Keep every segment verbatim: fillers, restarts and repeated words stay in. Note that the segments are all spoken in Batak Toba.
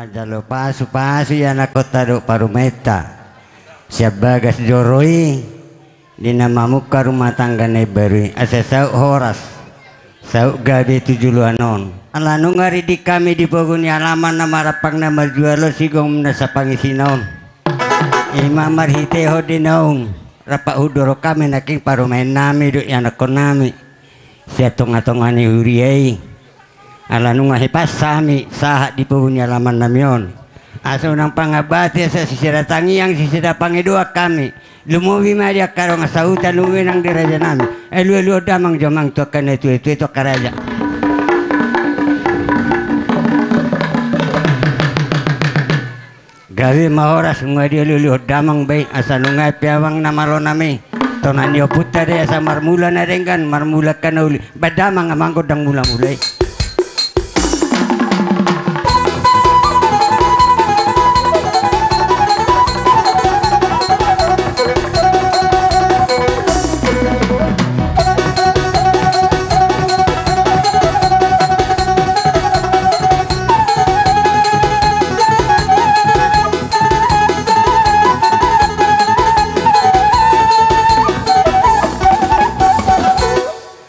Jalo pasu-pasu i anakhonta dohot parumaenta sian bagas joro i, di na mamungka rumah tangga na imbaru i, asa saut horas, saut gabe tu joloan on. Ala nunga ringgit hami di pogu ni alaman na marampang na marjual on, sigomgom nasa pangisina on. I ma marhitehon di naung rap hundorhon hami nangkin parumaennami dohot ianakhonnami sian tonga-tonga ni huria i. Ala nunga hipas hami sahat di pogu ni alamannami on. Asa unang pangambati asa sisada tangiang sisada pangidoan hami. Lumobi ma di angka dongan sahuta, lumobi nang di rajanami. Alualuhon damang jo amang tu angka na tuatua i tu angka raja. Gabe ma horas, nunga dialualuhon damang be i, asa nunga pe amang na malonami. Tona ni ompunta do i asa marmula na denggan, marmula angka na uli. Baen damang amang gondang mulamula i.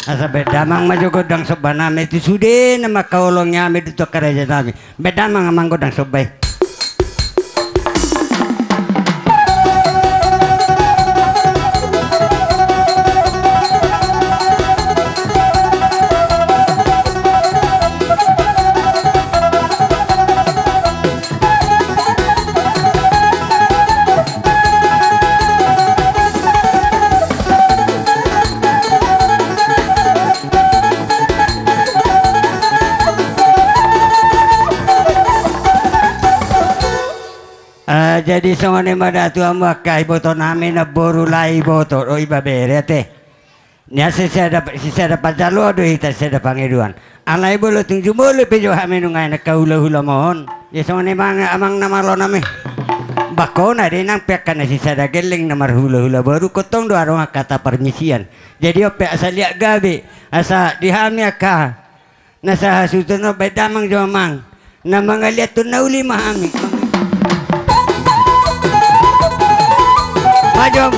Asa baen damang ma jo gondang sombanami tu sude na mangkaholongi hami dohot tu angka rajanami. Baen damang amang gondang somba i. Ah, jadi songon i ma da tu hamu angka ibotonami, namboru lae, iboto dohot ibebere ate. Nian sisada, sisada panjaloan do hita, sisada pangidoan. Alai molo tung jumolo pe jo hami nunga i nangkin hulahula ma on. Jadi songon i ma amang na malonami. Bangkona do i nang pe angka na sisada gelleng na marhulahula baru, ingkon tong do adong angka hata parmisian. Jadi on pe asa liat gabe, asa di hami angka na sahasuhuton on, baen damang jo amang. Na mangaliathon na uli ma hami. Majom.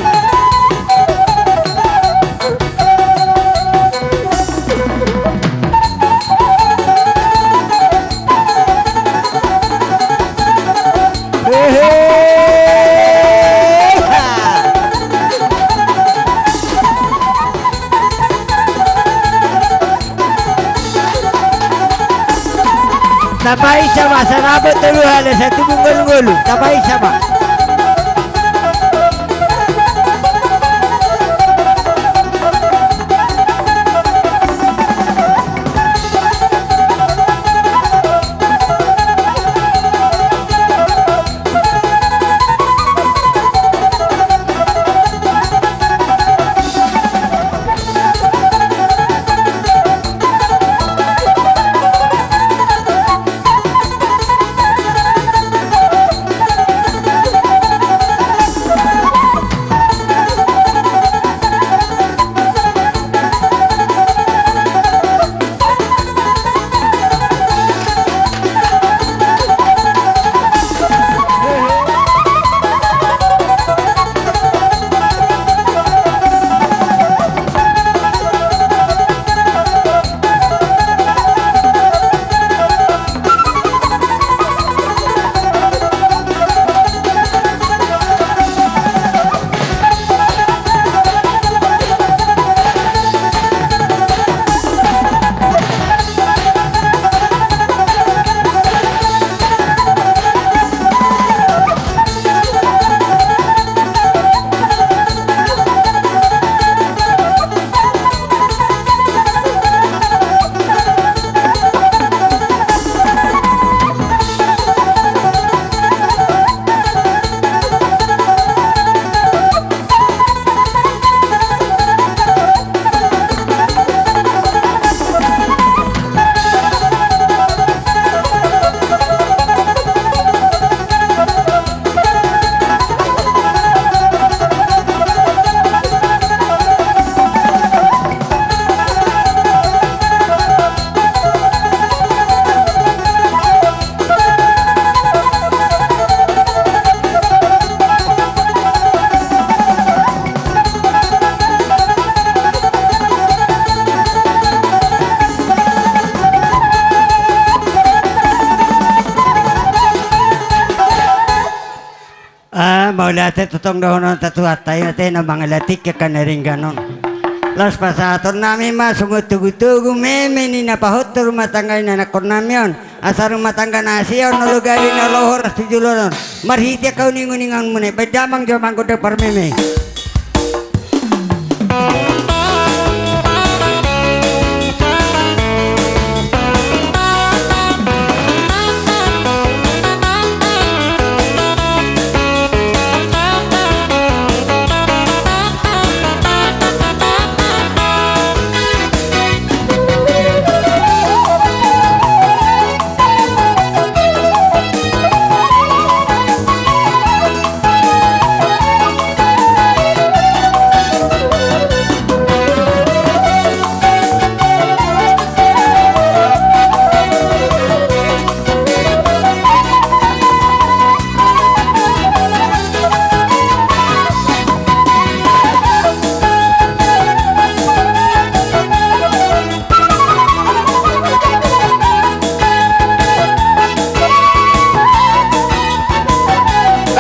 Hehe. Tapaisa ma, sarabot tolu halak, satu bungkol ngolu. Tapaisa ma. Ah, mauliate tongtong dohononta tu Tuhanta, i ma ate na mangalehon tingki angka na denggan on. Laos pasahatonnami ma songon togutogu meme ni na pahothon rumah tangga ni anakkonnami on. Asa rumah tangga na hasea on, na olo gabe, na olo horas tu joloan on. Marhite angka uninguninganmuna i, baen damang jo amang gondang parmeme.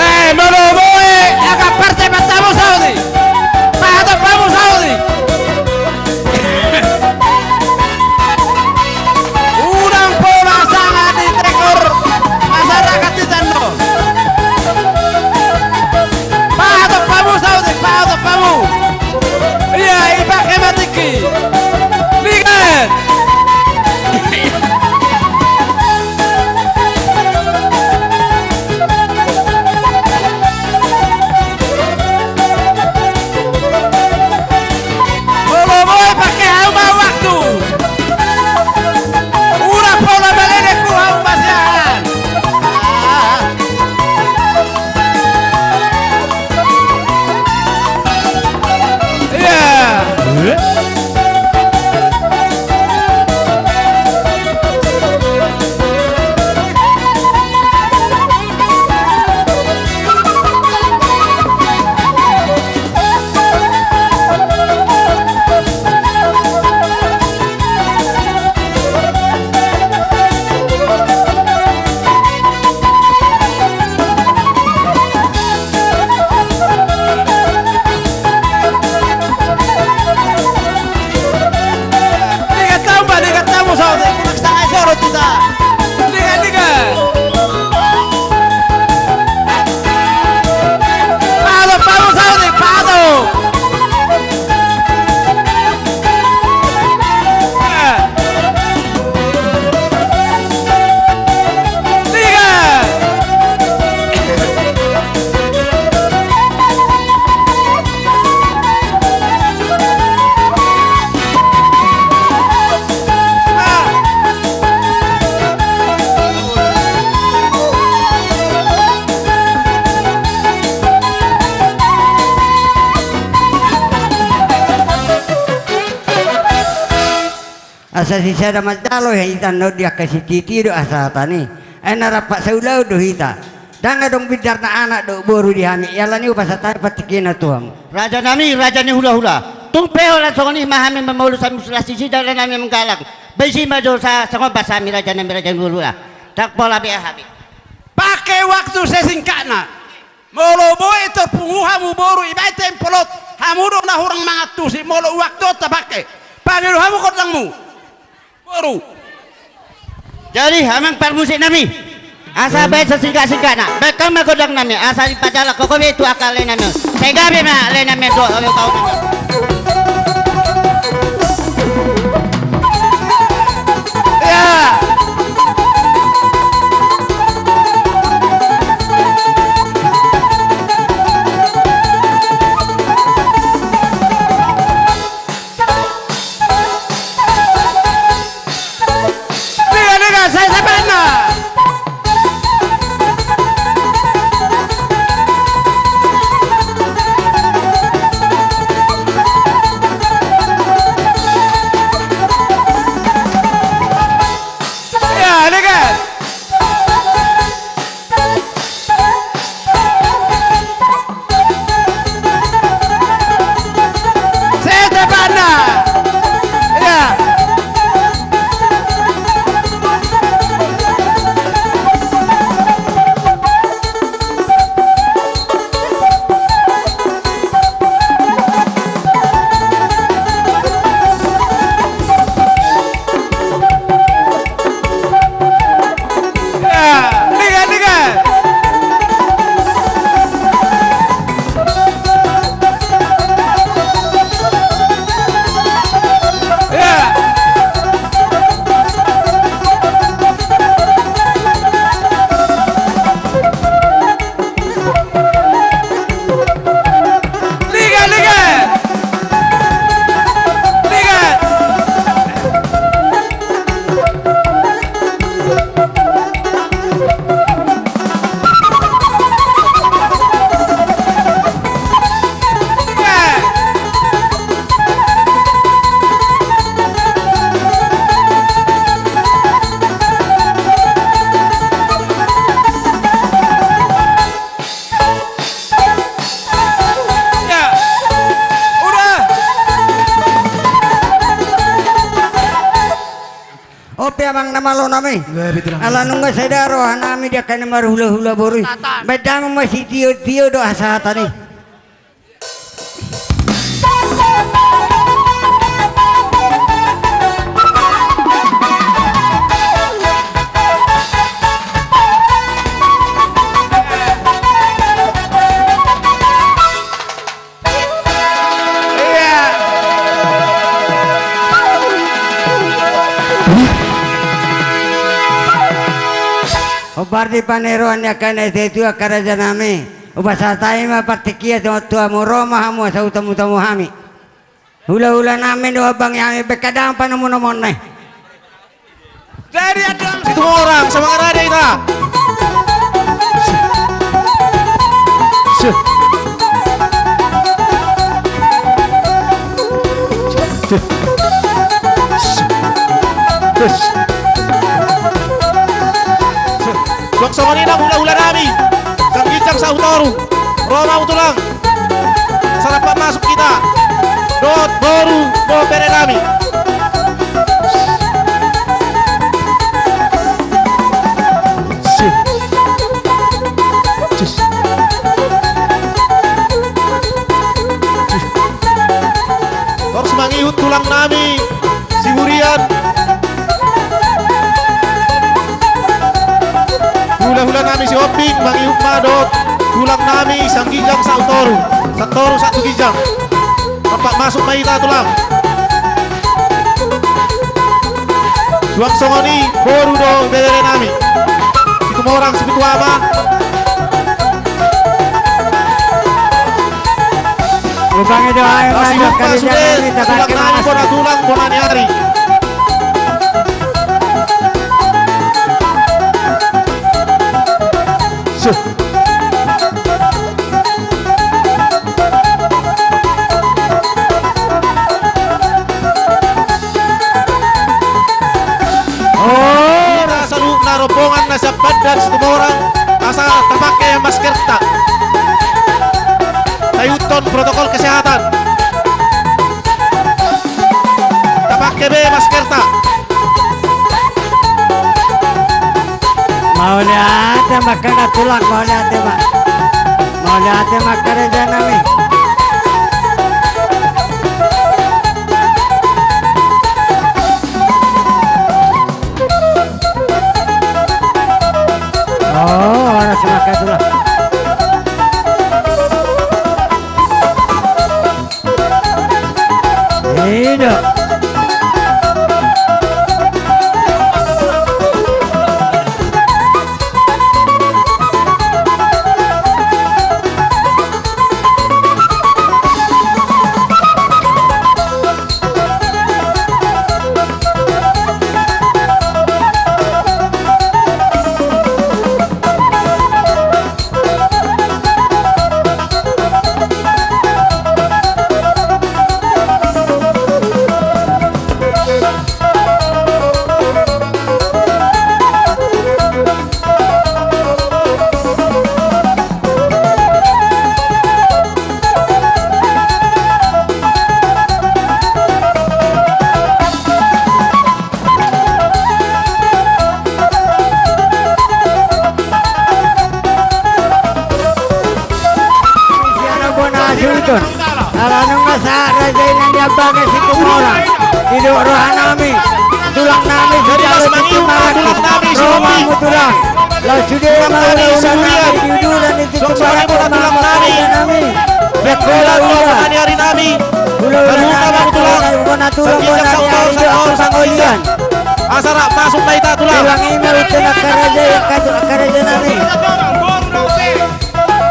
Eh, molo boe angka partai, pahatop hamu saotik. Pahatop hamu saotik. Unang pola sanga ditekor masyarakat di tano. Pahatop hamu saotik, pahatop hamu. Ia, ipake ma tingki. Ligat. Molo boe pake hamu ma waktu. Unang pola malenek hamu masiahan. Ah. Ia. Ligat hamu ma, ligat hamu saotik, unang sanga disorot hita. Ligat, ligat. Pahatop hamu saotik, pahatop. Asa sisada manjalo hita, na di angka sititi do asa hatana i. Ai na rap pasaulahon do hita. Ndang adong bindarna anak dohot boru di hami, ialani hupasahat hami partingkian on tu hamu. Raja nami, raja ni hulahula. Tung pe holan songon i ma hami mamolus, hami sudah sisi dalan nami manggalang. Baen ma jo sa songon basa hami raja nami, raja ni hulahula. Ndang pola be hami. Pake waktu sesingkatna. Molo boe tor pungu hamu boru, ibaen tempo lot, hamu do na hurang mangantusi, molo waktu on tapake. Pangelu hamu gondangmu. Boru. Jadi, amang parmusik nami. Asa baen sesingkat-singkatna. Baen hamu ma gondang nami. Asa dipajalang ho be tu angka lae nami. Sai gabe ma lae nami tu, tu, tu. Ya. Liga, liga, sai, sai, banna. Malo nami. Ala nunga sada roha nami di angka na marhulahula boru i. Baen damang ma sitio-tio dohot hasahatan i. Iya. Hombar di paneroan ni angka na i, tu angka raja nami. Hupasahat hami ma partingkian tu hamu, ro ma hamu asa hutamu-tamu hami. Hula-hula nami, do abang hami, baen damang panomu-nomuon i. Jadi, Situmorang, semangat ada kita. Suang songon i nang hula-hula nami, Siangginjang Sahutoru. Ro ma hamu tulang. Asa rap masuk hita dohot boru dohot bere nami. Torus mangihut tulang nami Siburian. Hula-hula nami Sihombing, mangihut ma dohot tulang nami Siangginjang Sahutoru. Santoru satu ginjang. Rap masuk ma hita tulang. Suang songon i boru dohot bere nami. Situmorang, Sipitu Ama. Ubangi do ayo. Masih masuk, eh, tulang nami, bona tulang, bona ni ari. Hita saluhutna rombongan na sian Pandan Situmorang, asa tapangke maskerta. Taihuthon protokol kesehatan. Tapangke be maskerta. Mauliate ma angka na tulang, mauliate ma. Mauliate ma angka raja nami. Oh, horas ma angka tulang. Ida. Sian bona suhut on. Ala nunga sahat raja i na niambangan Situmorang. Didok roha nami, tulang nami, jadi las mangiu tulang nami, ro ma hamu tulang. Laos sude ma hula-hula nami di uduran ni Situmorang, ro ma hamu tulang nami. Sekolah uda. Hula-hula nami. Hula-hula nami, bona tulang, bona ni ari, dok pangolian. Asa rap masuk ma hita tulang. Tulang i ma untun angka raja i, angka raja nami.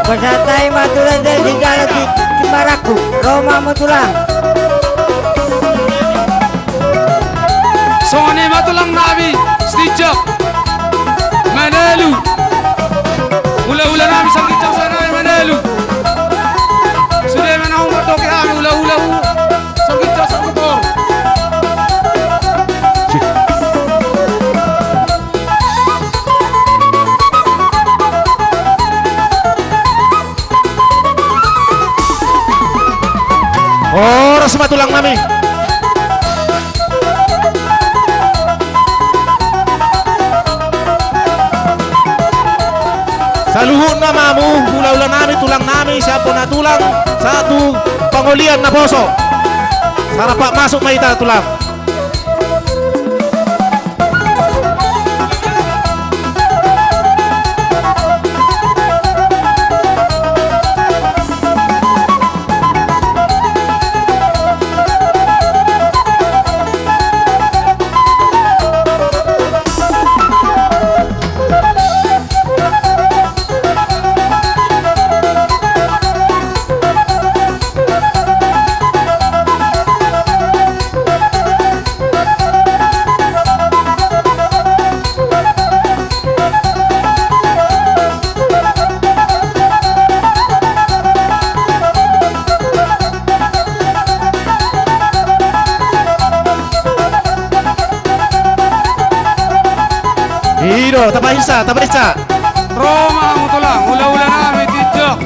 Pasahat hami ma tulang, jadi sijalo di, di marangkup. Ro ma hamu tulang. Songon i ma tulang nami, Sitinjak. Manalu. Hula-hula nami Sianginjang Sahutoru, Manalu. Sude ma naung mardoke hami hula-hula, Sianginjang Sahutoru. Horas ma tulang nami. Saluhutna ma hamu hulahula nami, tulang nami, sian bona tulang sahat tu pangolian naposo. Sarapat masuk ma hita tulang. I do, tapahinsa, tapahinsa. Ro ma hamu tulang, hulahula nami Tinjak,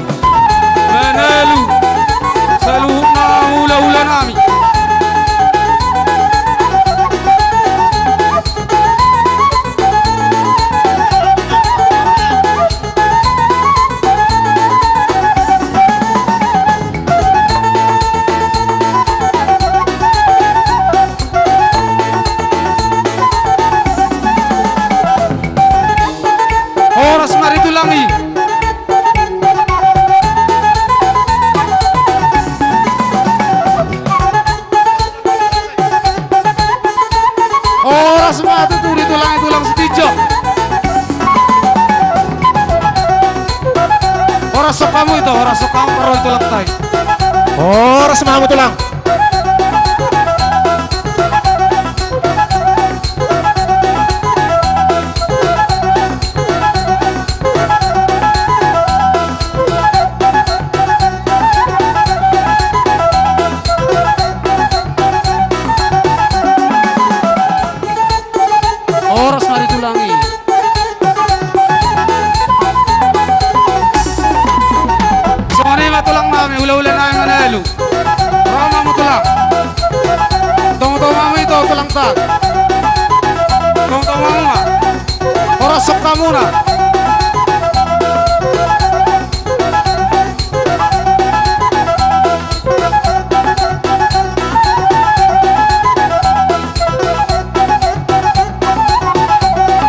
Manalu, saluhutna hulahula nami. Horas ma di tulang i. Horas ma tutu di tulang i, tulang Sitinjak. Horas songon hamu ito, horas songon hamu parro di tulangta i. Horas ma hamu tulang. Horas ma di tulang i. Songon i ma tulang nami, hulahula nami Manalu. Ro ma hamu tulang. Tongu-tongu ma hamu ito tulangta. Tongu-tongu ma hamu ma. Horas songon hamuna.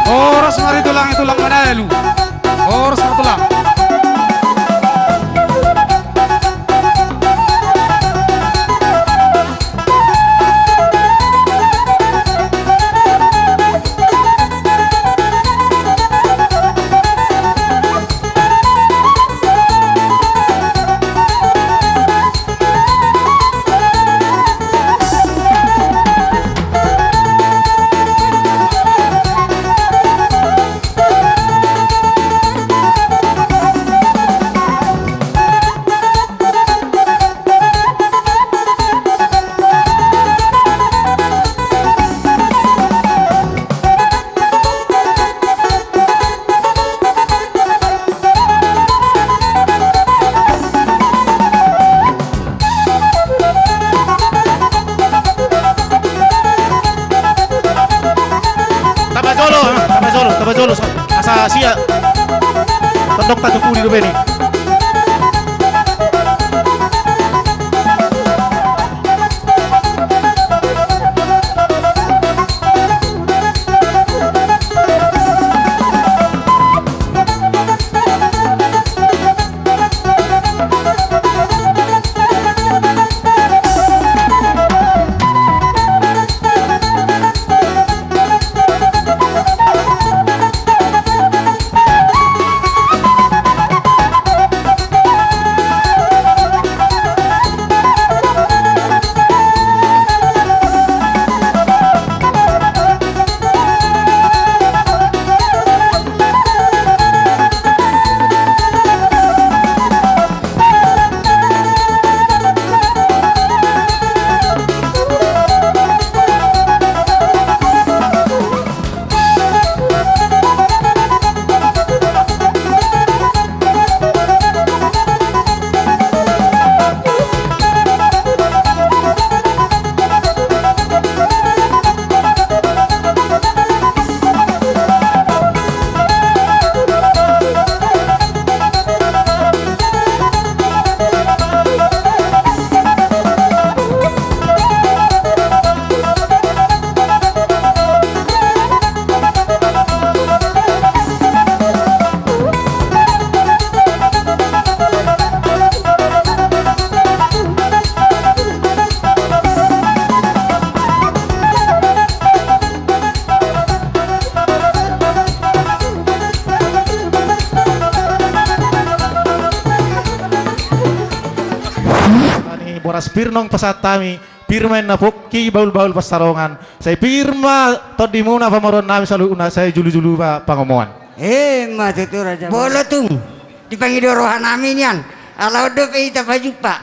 Horas ma di tulang i, tulang Manalu. Horas ma tulang. Tapajolo, tapajolo, tapajolo. Asa sia. Tondok tatu pudi do beni. Horas pir naung pasahat hami, pir ma inna pongki bahulbahul pansalongan, sai pir ma tondimuna pamoruon nami saluhutna, sai julujulu ma pangomoan. Emma tutu raja. Molo tung dipangido roha nami nian, ala on dope hita pajumpa.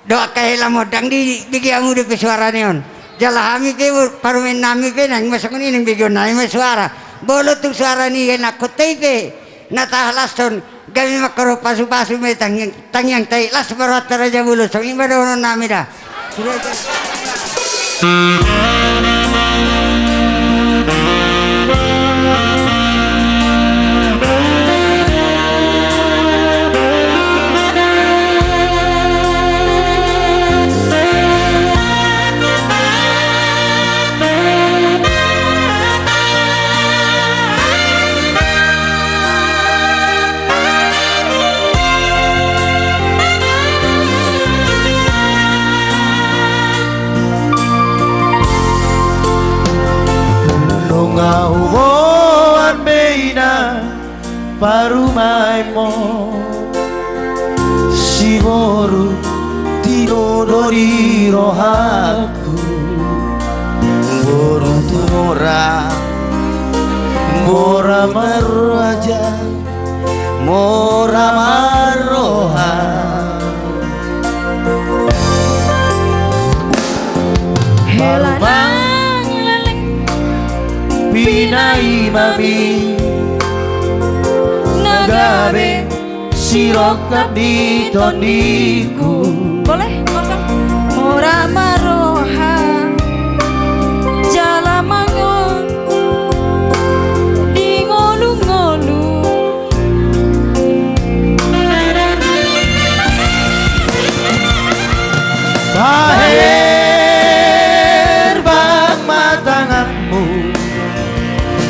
Dohot angka hela ma on, ndang dibege hamu dope suara ni on. Jala hami pe, parumaen nami pe naeng ma songon i, naeng begeon nami ma suara. Molo tung suara ni ianakhonta i pe na tahalashon, gabe mangkorhon pasupasu ma i tangiang, tangiangta i. Las ma rohanta raja bolon, songon i ma dohonon nami da. Nunga huboan be inang parumaenmon, siboru tinodo di rohangku. Boru tu mora, mora marroha, mora marroha. Hela nang leleng, pinaima mi na gabe sirongkap ni tondiku. Boleh, kosong. Mora marroha, jala mangan di ngolungolu. Baherbang ma tanganmu,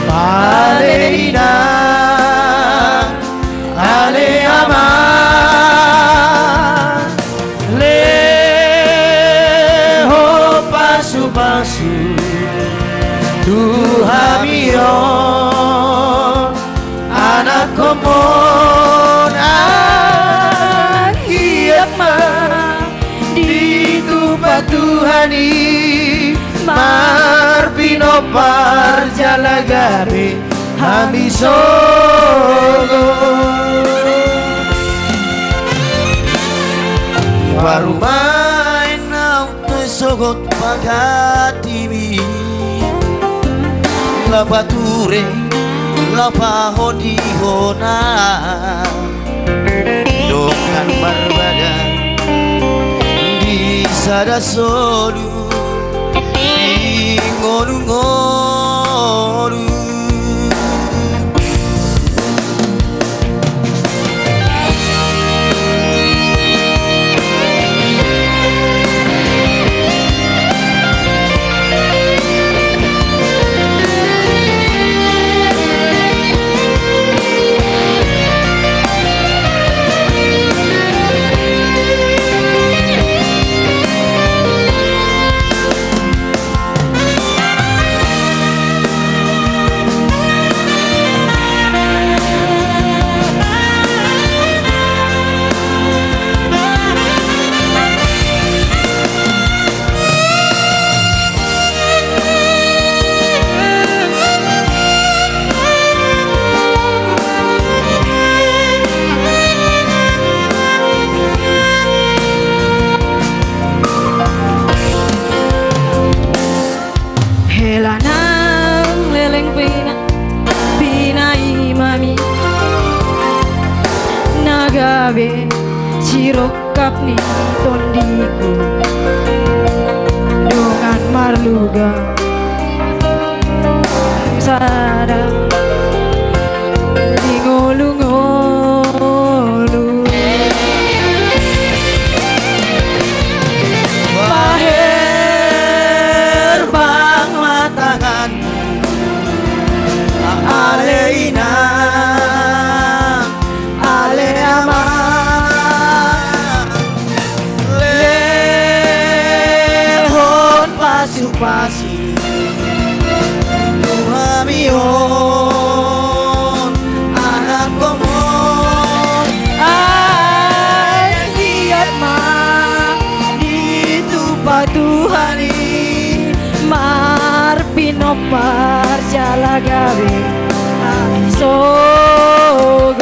ale inang, ale amang, lehon pasupasu tu hami on, anakhonmon. Anggiat ma ditupa Tuhan i marpinompar jala gabe hami sogot. Parumaen naung pe sogot pangkatimi, lapature, lapahot di hona, dongan marbadang di sada solu, di ngolungolu. Hela nang leleng pina, pinaima mi na gabe sirongkap ni tondiku, dongan marluga sada di ngolungolu. Baherbang ma tanganmu, ale inang, ale amang, lehon pasupasu tu hami on, anakhonmon. Anggiat ma di Parjala gabe hami sogot.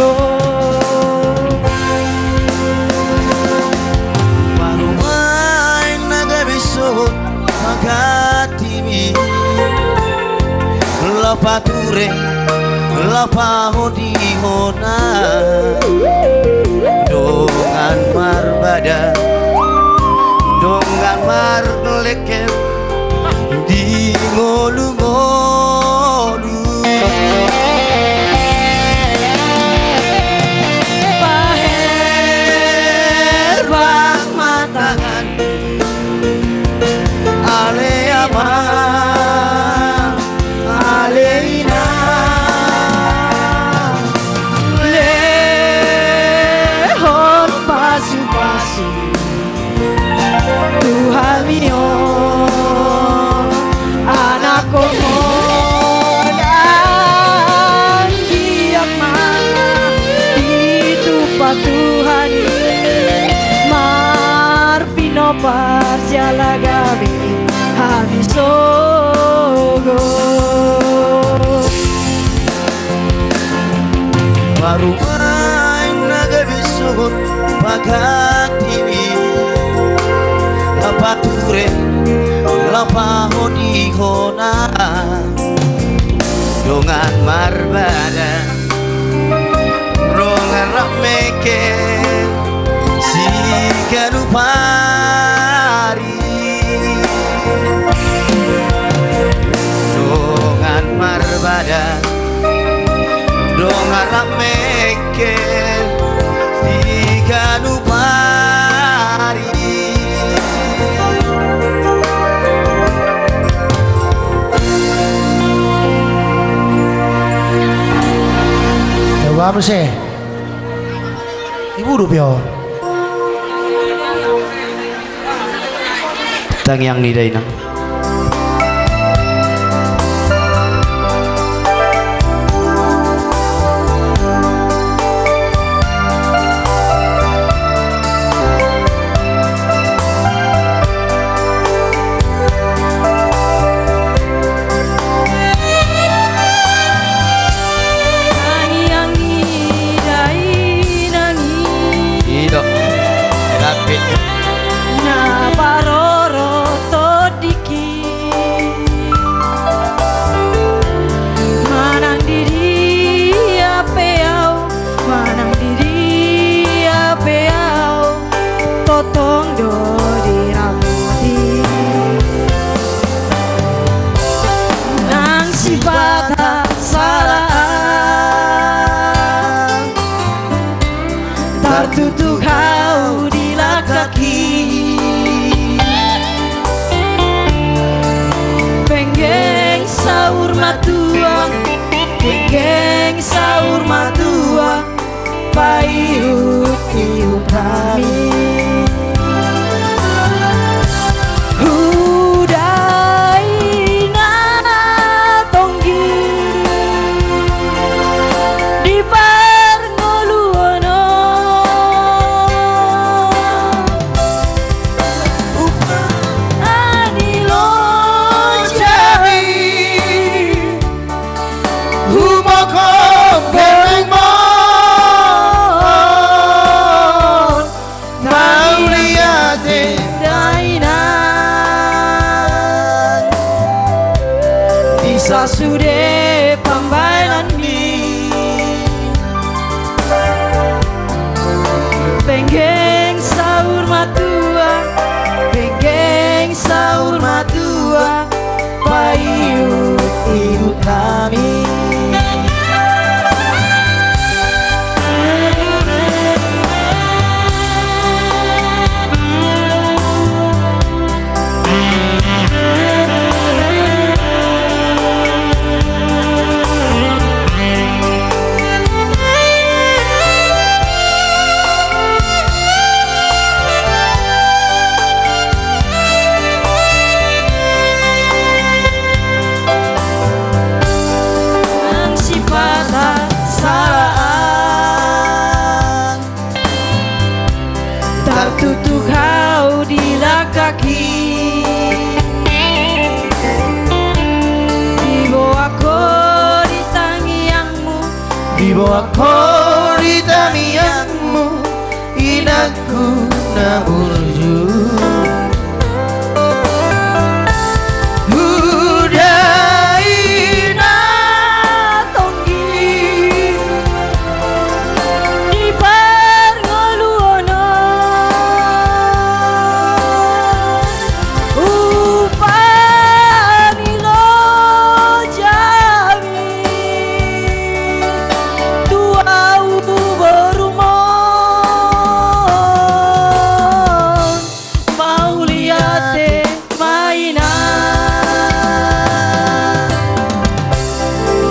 Parumaen na gabe sogot pangkatimi. Laho pature, laho pahodihona. Dongan marbada, dongan marlengket di ngolungolu. Paherbang ma tangan, ale ama, ale ina, lehon pasupasu tu hami on, anakhonhon. Anggiat ma ditupa Tuhan i marpinompar jala gabe hami sogot. Parumaen na gabe sogot pangkatimi. Laho pature, laho pahodihona. Dongan marbada, dongan rap mengke siganup ari. Dongan marbada, dongan rap mengke siganup ari. Coba muse. Ibu do pion. Tangiang ni dainang. Tangiang ni dainang i. I do. Rapi. Na parorot tondingki. Manang di dia pe au, manang di dia pe au, tongtong do diramoti. Nang sipata salaan, tartutup au di langkangki. Penggeng saur matua, penggeng saur matua, paihut-ihut hami. Huda i na tonggi di parngoluon on. Ani lo jari. Humokhom bereng mon, mauliate dainang. Di sasude pambahenanmi. Penggeng saur matua, penggeng saur matua, paihut-ihut hami. Nang sipata salaan, tartutup au di langkangki. Goak ho di tangiangmu, inangku na burju. Huda i na tonggi di parngoluon on, upa ni lojami tu ahu borum on. Mauliate ma, inang,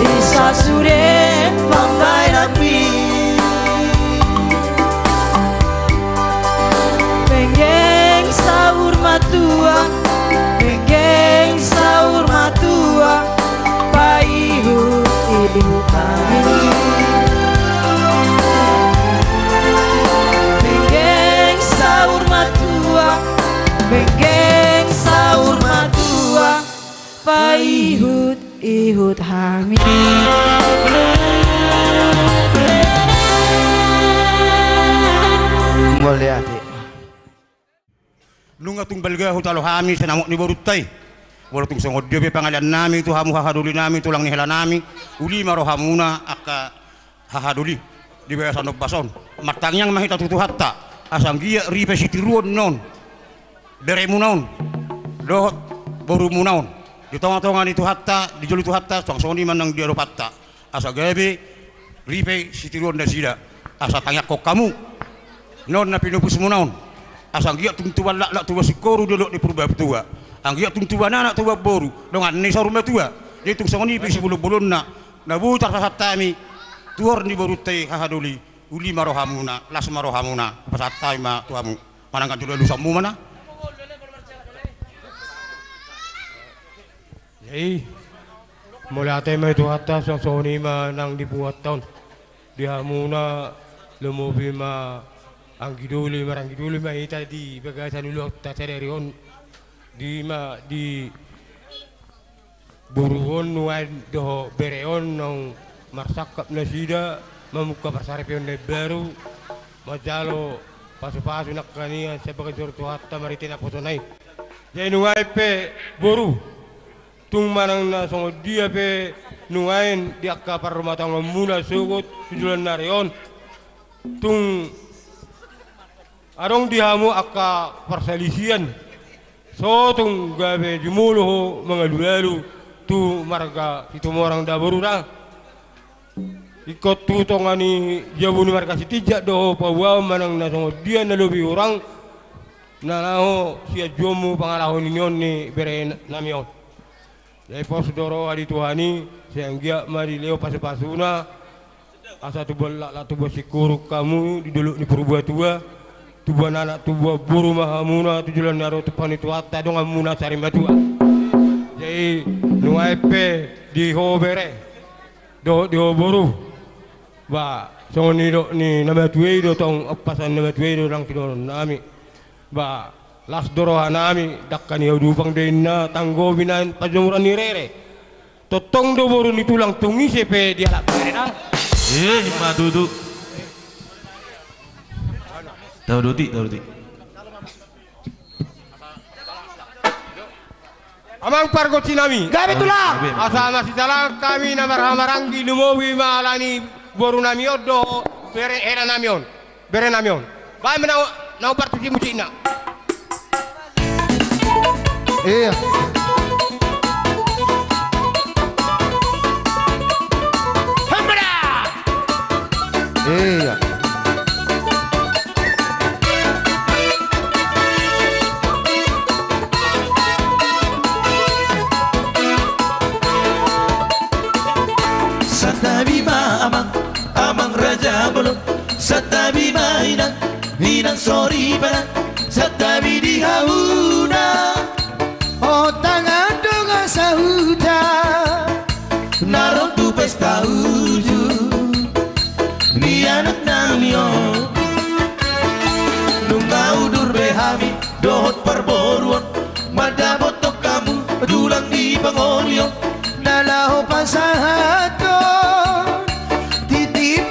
di sasude pambahenanmi. Penggeng saur matua, penggeng saur matua, paihut-ihut hami. Penggeng saur matua, penggeng saur matua, paihut-ihut hami. Mauliate. Nunga tung balga hutalo hami sinamot ni borunta i. Molo tung songon dia pe pangalean nami tu hamu haha doli nami, tulang ni hela nami, uli ma rohamuna angka haha doli di bagasan ombas on. Martangiang ma hita tu Tuhanta, asa anggiat ripe sitiruon na on, beremuna on dohot borumuna on, di tonga-tonga ni Tuhanta, dijolo Tuhanta, suang songon i ma nang di adopanta. Asa gabe ripe sitiruon nasida. Asa tangiangkon hamu na on na pinopusmuna on, asa anggiat tung tubuan laklak, tubuan singkoru di dolok ni Purbatua, anggiat tung tubuan anak, tubuan boru, dongan ni saur matua. Jadi tung songon i pe sibolon-bolonna na boi tarpasahat hami tuhor ni borunta i haha doli. Uli ma rohamuna, las ma rohamuna, pasahat hami ma tu hamu. Manang kan jolo alusanmu ma na. Jadi mauliate ma di Tuhanta, suang songon i ma nang di punguanta on. Di hamuna lumobi ma anggi doli, maranggi doli ma hita di bagasan ulaonta sadari on. Di ma di boru on nuaeng dohot bere on naung marsangkap nasida mamungka parsaripeon na imbaru, manjalo pasu-pasu nangkaningan sian bagasan joro ni Tuhanta marhite naposona i. Jadi nuaeng pe boru, tung manang na songon dia pe nuaeng di angka parrumahtanggaonmuna sogot tu joloan ni ari on, tung adong di hamu angka parsalisian, so tung gabe jumolo ho mangalualu tu marga Situmorang da boru da. Ingkon tu tonga ni jabu ni marga Sitinjak do ho paboaon manang na songon dia na lobi hurang na laho sianjuonmu pangalaho ni on ni bere nami on. Jadi pos do roha di Tuhan i, sai anggiat ma dilehon pasu-pasuna, asa tubuan laklak, tubuan singkoru hamu di dolok ni Purbatua, tubuan anak, tubuan boru ma hamuna tu joloan ni ari on, tumpahon ni Tuhanta donganmuna sari matua. Jadi nuaeng pe di ho bere dohot di ho boru, ba songon nidok ni na matua i do tong, ompasan na matua i do nang sidohonon nami. Ba las do roha nami, dangka ni hau dupang do inna, tanggomi naeng panjomuran ni rere. Tongtong do boru ni tulang, tung ise pe dialap bere da. Eh, ima tutu. Tau doti, tau doti. Amang pargonsi nami. Gabe tulang. Asa masitalang hami na marhahamaranggi, lumobi ma ala ni boru nami on dohot bere hela nami on. Bere nami on. Baen ma na, na umbar tusi musikna. Ia. Hambada. Ia. Santabi ma amang, amang raja bolon. Santabi ma inang, inang soripada. Santabi di hamuna. O tangan dongan sahuta, na ro tu pesta uju ni anak nami on. Nunga udur be hami dohot parboruon, mandapothon hamu tulang di pangoli on. Na laho pasahathon titi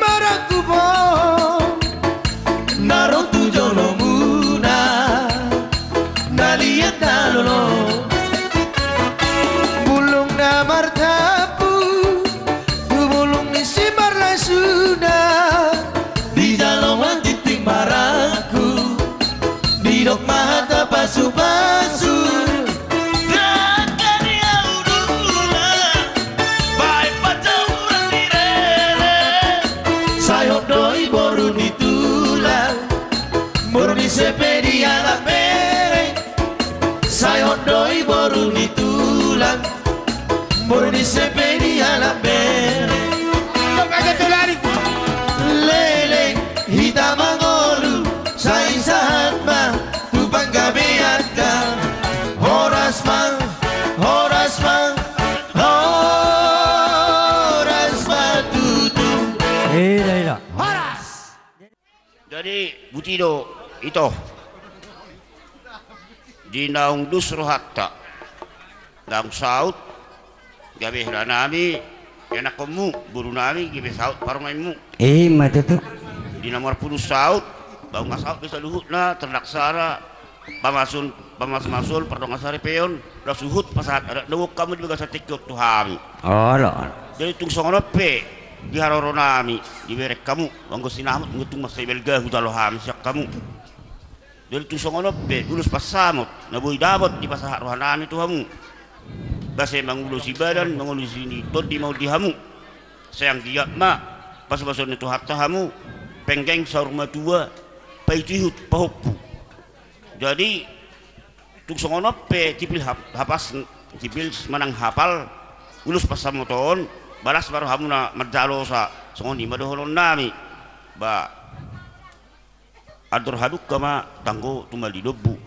Sepe dialap bere, sai hot do i boru ni tulang. Boru ni Sepe dialap bere. Leleng hita mangolu, sai sahat ma tu panggabean. Horas ma, horas ma, horas ma tutu. Ila, ila. Horas. Jadi buti do ito. Di naung dos rohanta, naung saut gabe hela nami, ianakhonmu, boru nami, gabe saut parumaenmu. Ima tutu. Di na marpudun saut, ba nunga saut be saluhutna, terlaksana pamasun, pamasmason, pardongansaripeon, laos huhut pasahat adat na gok hamu di bagasan tingki on tu hami. Olo. Jadi tung songon on pe di haroro nami, di bereng hamu, anggo sinamot, anggo tung mansai balga hujalo hami sian hamu. Jadi tung songon on pe ulos pansamot na boi dapot dipasahat roha nami tu hamu. Boasa mangulosi badan, mangulosi ni tondi ma on di hamu. Sai anggiat ma pasupasuon ni Tuhanta hamu, penggeng saur matua, paihutihut pahompu. Jadi tung songon on pe tipil hap-, hapas, tipil manang hapal ulos pansamot on, balas ma rohamuna manjalosa, songon i ma dohonon nami. Ba andor hadungka ma tanggo tumali lombu.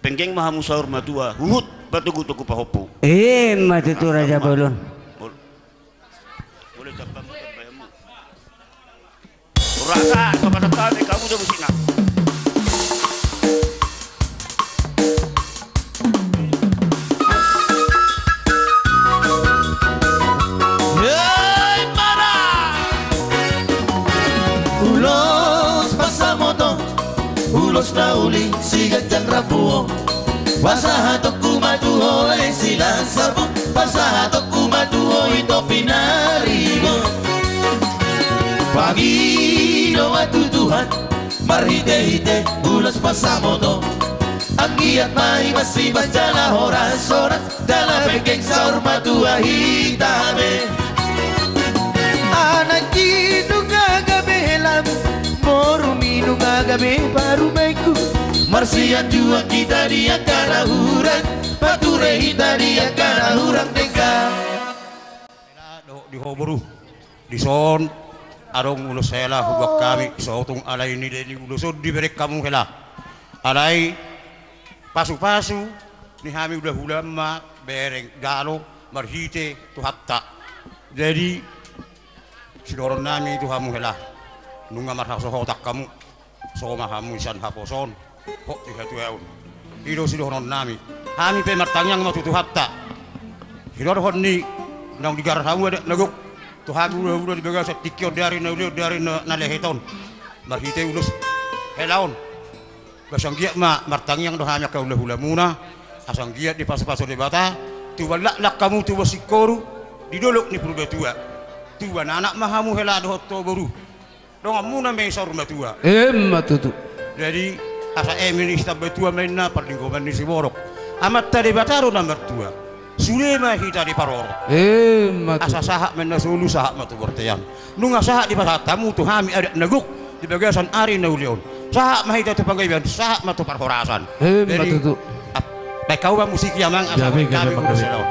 Penggeng ma hamu saur matua, huhut patogutogu pahompu. Ima tutu, Raja Bolon. Bol-, boleh tambah muter bayammu. Rasa, sobat-sobat, kamu udah musik, nah. Hei, mara! Ulos pansamot on, ulos na uli siganjang rambu on. Pasahatonku ma tu ho, e silas sapu, pasahatonku ma tu ho, ito pinaribu. Pangido ma tu Tuhan, marhitehite ulos pansamot on. Anggiat ma i masibas jala horas-horas, jala penggeng saur matua hita be. Anakki nunga gabe helam, borumi nunga gabe parumaenku. Marsianjuan hita di angka na hurang, pature hita di angka na hurang denggan. Hela dohot di ho boru. Dison adong ulos hela huboan hami, so tung alai nilai ni ulos on dibereng hamu hela. Alai pasupasu ni hami hulahula ma bereng jalo marhite Tuhanta. Jadi sidohonon nami tu hamu hela, nunga marhasohotan hamu. So ma hamu sian haposoon, hot di hatuaon. I do sidohonon nami. Hami pe martangiang ma tu Tuhanta. Sidohonon ni naung digarar hamu adat na gok tu hami hulahula di bagasan tingki on, di ari na uli on, di ari na, na lehet on. Marhite ulos hela on. Ba sai anggiat ma martangiang do hami angka hulahulamuna, asa anggiat dipasupasu Debata, tubuan laklak hamu, tubuan singkoru di dolok ni Purbatua. Tubuan anak ma hamu hela dohot ho boru. Donganmuna ma i saur matua. Ima tutu. Jadi asa eme ni sitambatua ma inna, parlinggoman ni siborok. Amanta Debata do na martua. Sude ma hita diparorot. Ima tutu. Asa sahat ma inna solu, sahat ma tu bontean. Nunga sahat dipasahat hamu tu hami adat na gok di bagasan ari na uli on. Sahat ma hita tu panggabean, sahat ma tu parhorasan. Ima tutu. Jadi, ap-, baen hamu ma musik i, amang, asa gabe, gabe, gabe, gabe. Ulos hela on.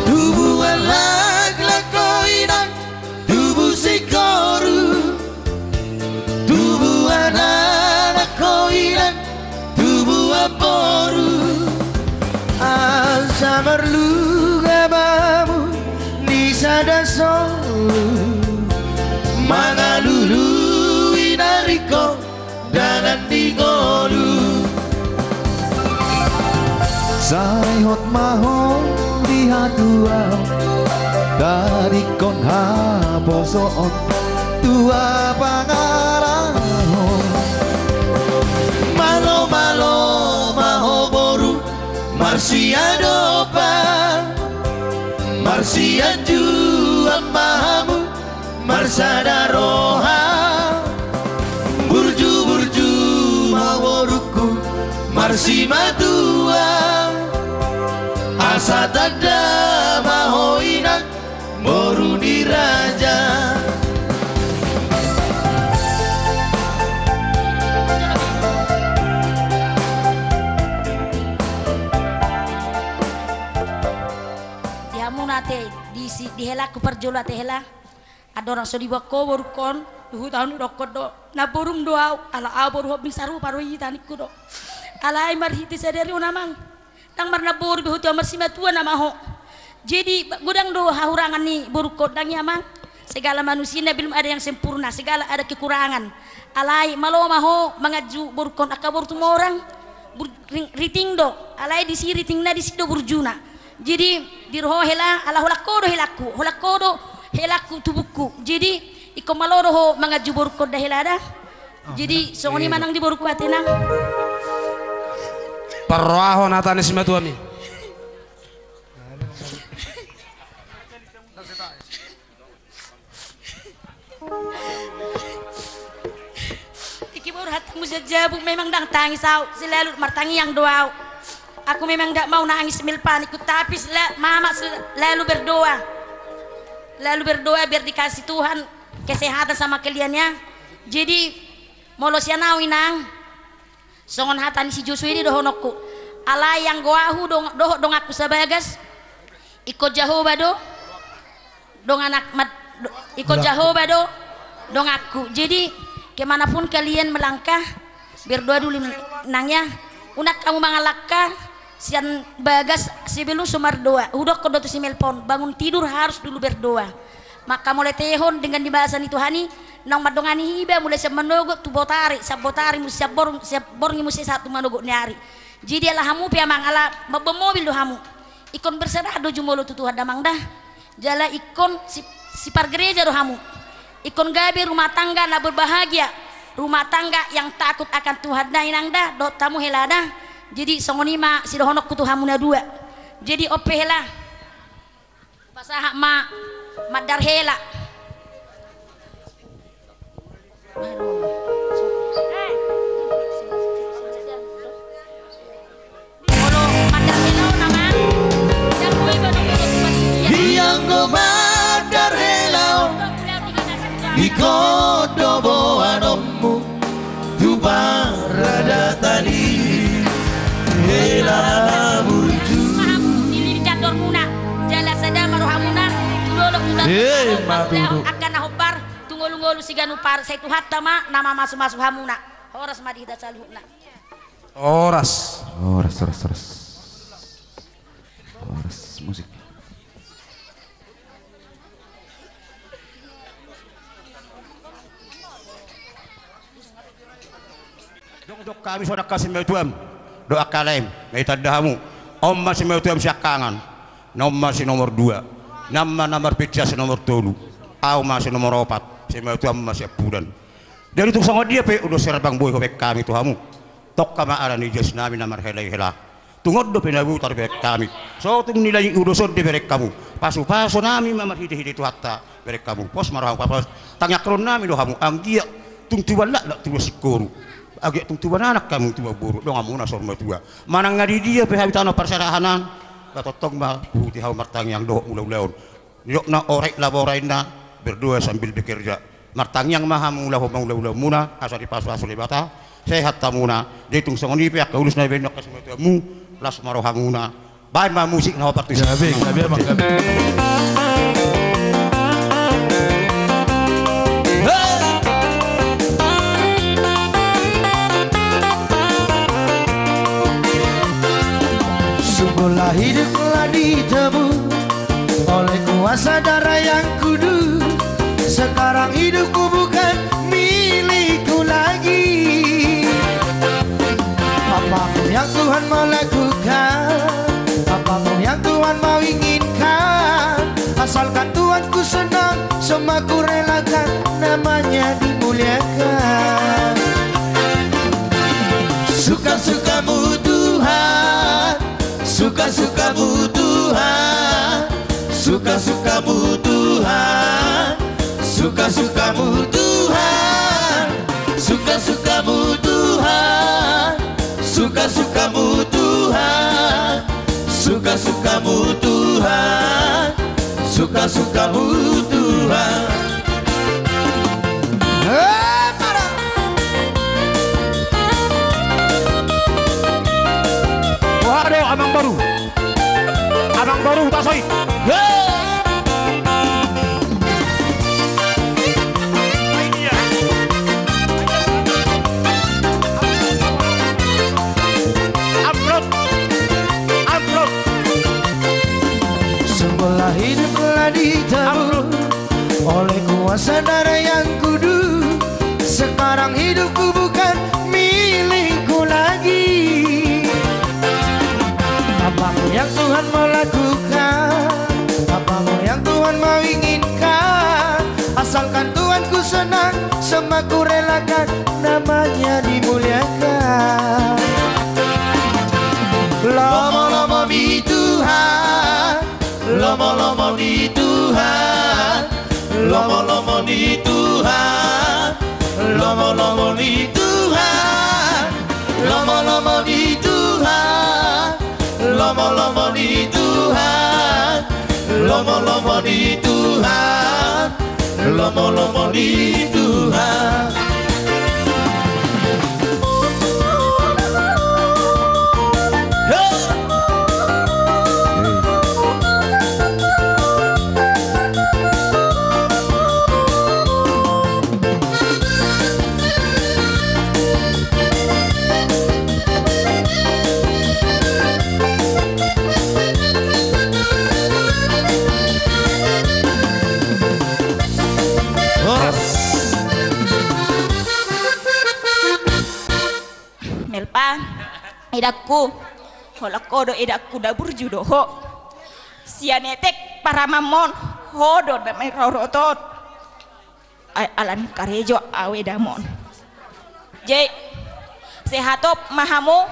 Tubuan laklak ho inang, tubu singkoru, tubuan anak ho inang, tubuan boru. Asa marlunga ma hamu di sada solu, mangalului na ringkot dalan ni ngolu. Sai hot ma ho di hatuaon, tadingkon haposoon, tua pangalahon. Malo, malo ma ho boru, marsiadopan, marsianjuan ma hamu, marsada roha. Burju-burju ma borungku, marsimatua. Asa tanda ma ho inang, boru ni raja. Helangku parjolo ate hela. Andorang so diboan ho borungkon, di huta on didokkon do, namborum do ahu, ala ahu boru hombing sarupa do hita ningku do. Alai marhite sadari on amang, ndang marnamboru be ho tu ahu, marsimatua nama ho. Jadi godang do hahurangan ni borungkon, ndang i amang? Segala manusia belum ada yang sempurna, segala ada kekurangan. Alai malo ma ho manganju borungkon, angka boru Tumorang bur-, ring-, riting do, alai disi ritingna, disi do burjuna. Jadi di roha hela, ala holan ho do helangku, holan ho do helangku tubungku. Jadi ingkon malo do ho manganju borungkon da hela da. Jadi songon i ma nang di borungku ate nang. Parrohahon hata ni simatuami. Tingki boru hatamu sian jabu, memang ndang tangis ahu, selalu martangiang do ahu. Aku memang nggak mau nangis, Melpa ningku, tapi sela-, mama selalu berdoa. Lalu berdoa biar dikasih Tuhan kesehatan sama kalian ya. Jadi molo sian ahu inang, songon hata ni si Josua i do dohononku. Alai anggo ahu dong-, dohot donganku sabagas, ingkon Jahowa do donganak mat-, do-, ingkon Jahowa do donganku. Jadi kemanapun kalian melangkah, berdoa dulu nang ya. Unang hamu mangalangka sian bagas sebelum so mardoa. Hudokkon do tu si Melpa on, bangun tidur harus dulu berdoa. Maka mauliatehon dengan di bagasan ni Tuhan i, naung mandongani iba mulai sian manogot tu botari, sian botari muse sian bor-, sian borngin muse sahat tu manogot ni ari. Jadi ala hamu pe amang, ala mamboan mobil do hamu, ingkon berserah do jumolo tu Tuhan damang da. Jala ingkon si-, sipargereja do hamu. Ingkon gabe rumah tangga na berbahagia, rumah tangga yang takut akan Tuhan da inang da, dohot hamu hela da. Jadi songon i ma sidohononku tu hamu na dua. Jadi on pe hela. Pasahat ma mandar hela. Molo mandar hela on amang, ndang boi banon. Di anggo mandar hela on, ingkon do boanonmu tu paradatan i hela burju. Mahamu di lilit jandormuna, jala sada ma rohamuna tu dolok tu, eh, ma tutu, angka na hombar tu ngolungolu siganup ari, sai Tuhanta ma na mamasumasu hamuna. Horas ma di hita saluhutna. Horas. Horas, horas, horas. Horas, musik. Jongjong hami songon angka simatuam dohot angka laem, na ditanda hamu. On ma simatuam siangkangan, na on ma si nomor dua. Na on ma na marpinsa si nomor tolu. Ahu ma si nomor opat, simatuam ma siampudan. Jadi tung songon dia pe ulos herbang boi hubaen hami tu hamu. Tongka ma ala ni jasnami na marhelahela. Tung on dope na boi tarbaen hami. So tung nilai ulos on dibereng hamu, pasupasonami ma marhitehite Tuhanta bereng hamu. Pos ma rohamu, pos. Tangiangkononnami do hamu, anggiat tung tubuan laklak tubuan singkoru, anggiat tung tubuan anak hamu tubuan boru, donganmuna saur matua. Manang na di dia pe hami tano parserahan an, ba tongtong ma huhuti hamu martangiang dohot mangula ulaon. Didok na orai labo orai na, berdoa sambil bekerja. Martangiang ma hamu laho mangula ulaonmuna asa dipasupasu Debata, sehat hamuna. Jadi tung songon i pe angka ulos na dibaen angka simatuammu, las ma rohamuna. Baen ma musik na opat tu. Gabe, gabe, amang, gabe. Sungguhlah hidupku telah ditebus oleh kuasa darah yang kudus. Sekarang hidupku bukan milikku lagi. Apapun yang Tuhan mau lakukan, apapun yang Tuhan mau inginkan, asalkan Tuhanku senang, semua ku relakan, namanya dimuliakan. Suka-sukamu Tuhan, suka-sukamu Tuhan, suka-sukamu Tuhan, suka-sukamu Tuhan, suka-sukamu Tuhan, suka-sukamu Tuhan, suka-sukamu Tuhan, suka-sukamu Tuhan. Eh, para. Wah, aduh, amang boru. Amang boru, tasoi. Hei. Saudara yang kudus, sekarang hidupku bukan milikku lagi. Apamu yang Tuhan mau lakukan, apamu yang Tuhan mau inginkan, asalkan Tuhanku senang, semua ku relakan, namanya dimuliakan. Lomo-lomo ni Tuhan, lomo-lomo ni Tuhan, lomo-lomo ni Tuhan, lomo-lomo ni Tuhan, lomo-lomo ni Tuhan, lomo-lomo ni Tuhan, lomo-lomo ni Tuhan, lomo-lomo ni Tuhan. Melpa, edangku, holan ho do edangku, na burju do ho. Sian etek paramahon, ho do na mangarorot on. Ai, ala ni karejo au edamon. Jadi, sehat ma hamu,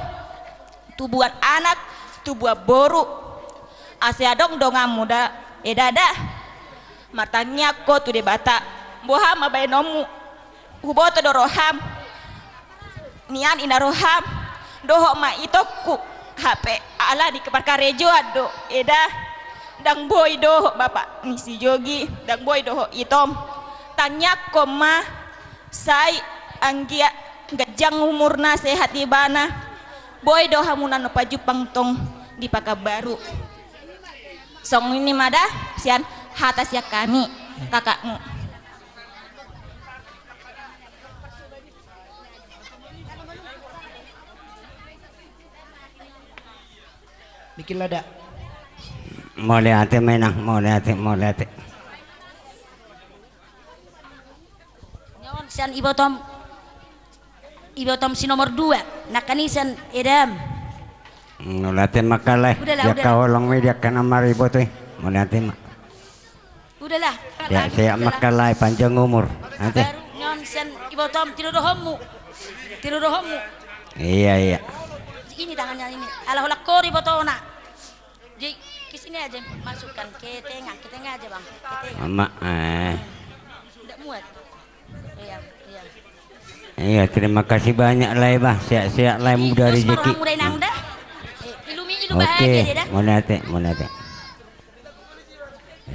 tubuan anak, tubuan boru. Asa adong donganmu da, eda da. Martangiang ho tu Debata, boha ma baenonmu. Huboto do roham. Nian ina roham, dohot ma itongku, hape ala ni parkarejoan do, eda, ndang boi dohot bapa ni si Jogi, ndang boi dohot itom. Tangiangkon ma, sai anggiat ganjang umurna, sehat ibana, boi do hamu na pajumpang tong di Pakanbaru. Songon i ma da, sian hata sian hami, kakakmu. Bikin lada. Mauliate ma inang, mauliate, mauliate. Nyawa sian ibotom, ibotom si nomor dua, nangkin i sian edam. Mauliate ma angka lae. Udah lah, udah. Dia kaholong me dia kana mari botoi. Mauliate ma. Udahlah. Ya, sehat ma angka lae, panjang umur. Ate. Baru nyawa sian ibotom, tinodohonmu. Tinodohonmu. Iya, iya. Ini tangannya ini. Ala holan ho do ibotona. Jadi, ke sini aja, masukkan ke tengah, ke tengah aja, Bang. Ke tengah. Mama, eh. Nggak muat. Iya, iya. Iya, terima kasih banyak lae bah. Sehat-sehat lae, mudah rezeki. Terus rohamu da inang da. Eh, ilu-ilu bahagia dia da. Oke, mauliate, mauliate.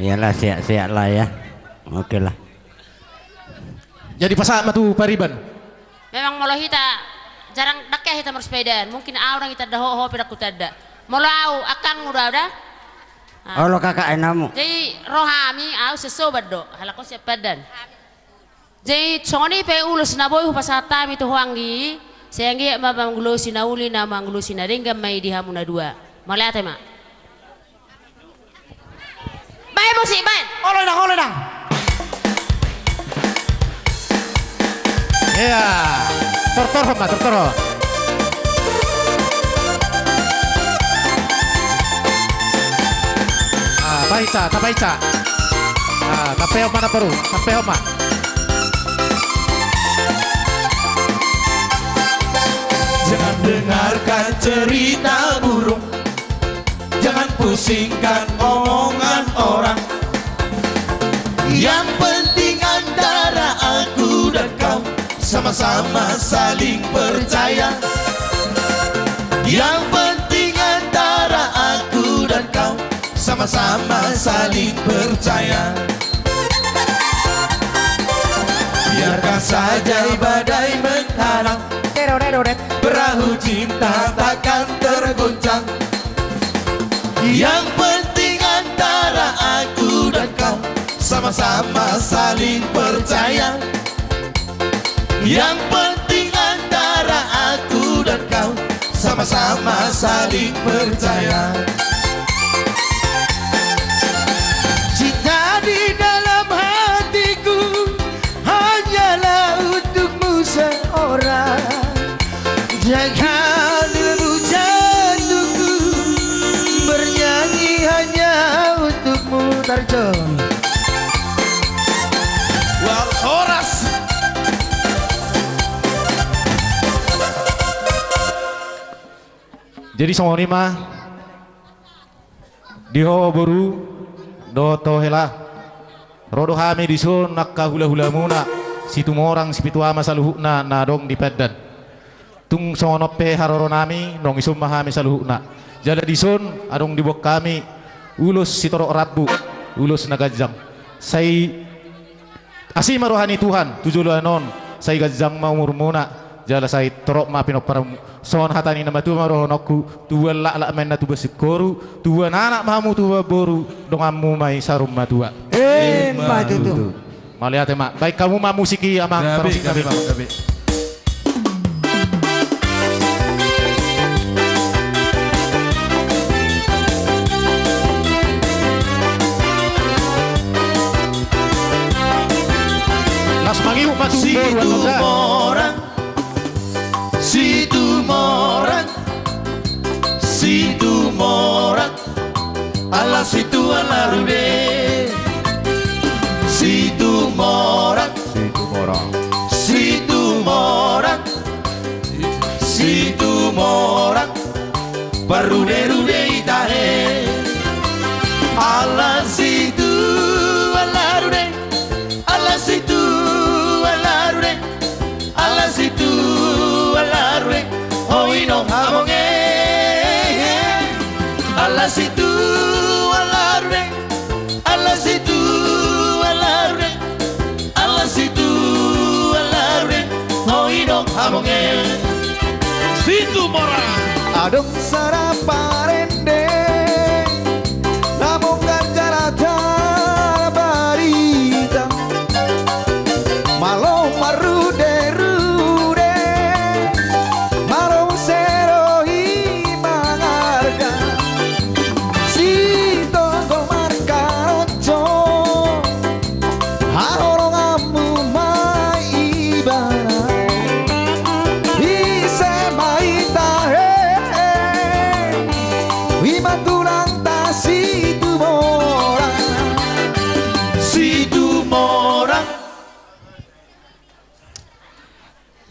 Iyalah, sehat-sehat lah ya. Oke lah. Jadi pasahat ma tu pariban. Memang molo hita jarang, ndang hea hita marsepedaan. Mungkin au ndang hutanda ho, ho pe ndang hutanda. Molo au, angkangmu do au da. Ah. Olo kakak, enamu. Jadi rohami au sian Sobat do, halak ho sian Pandan. Jadi songon i pe ulos na boi hupasahat hami tu ho anggi, sai anggiat ma mangulosi na uli, na mangulosi na denggan ma i di hamu na dua. Mauliate ma. Baen musik, baen. Olo inang, olo inang. Iya. Tortor ho ma, tortor ho. Ah, baen sa, tabaen sa. Ah, tampehon ma na boru, tampehon ma. Jangan dengarkan cerita burung, jangan pusingkan omongan orang. Yang penting antara aku dan kau sama-sama saling percaya. Yang penting antara aku dan kau sama-sama saling percaya. Biarkan saja badai menghalang, perahu cinta takkan tergoncang. Yang penting antara aku dan kau sama-sama saling percaya. Yang penting antara aku dan kau sama-sama saling percaya. Cinta di dalam hatiku Kau dulu jantungku bernyanyi hanya untukmu, Tarjon. Wah, horas. Jadi songon i ma. Di ho boru dohot ho hela, ro do hami dison angka hulahulamuna, Situmorang, Sipitu Ama saluhutna na adong di Pandan. Tung songon on pe haroronami, nunga dison ma hami saluhutna. Jala dison adong diboan hami ulos sitorop rambu, ulos na ganjang. Sai asi ma roha ni Tuhan tu joloan on, sai ganjang ma umurmuna, jala sai torop ma pinomparmu. Songon hata ni na matua ma dohononku, tubuan laklak ma inna tubuan singkoru, tubuan anak ma hamu tubuan boru, donganmu ma i saur matua. Emma tutu. Mauliate ma. Baen hamu ma musik i, Amang. Gabe, gabe, gabe. Las mangiuk ma tu boru. Situmorang, Situmorang, Situmorang. Ala situ ala rude. Situmorang. Situmorang. Situmorang. Situmorang. Parruderude i tahe. Ala situ ala rude. Ala situ ala rude. Ala situ ala rude, ho inong habonge. Ala situ ala rude, ala situ ala rude, ala situ ala rude, ho inong habonge. Situmorang. Adong sada parende na mungkar jala tarbarita. Malo marruderude, malo sero i mangarga. Sitonggo markaroco, haholonganmu ma ibana. Ise ma i tahe, i ma tulangta Situmorang. Situmorang.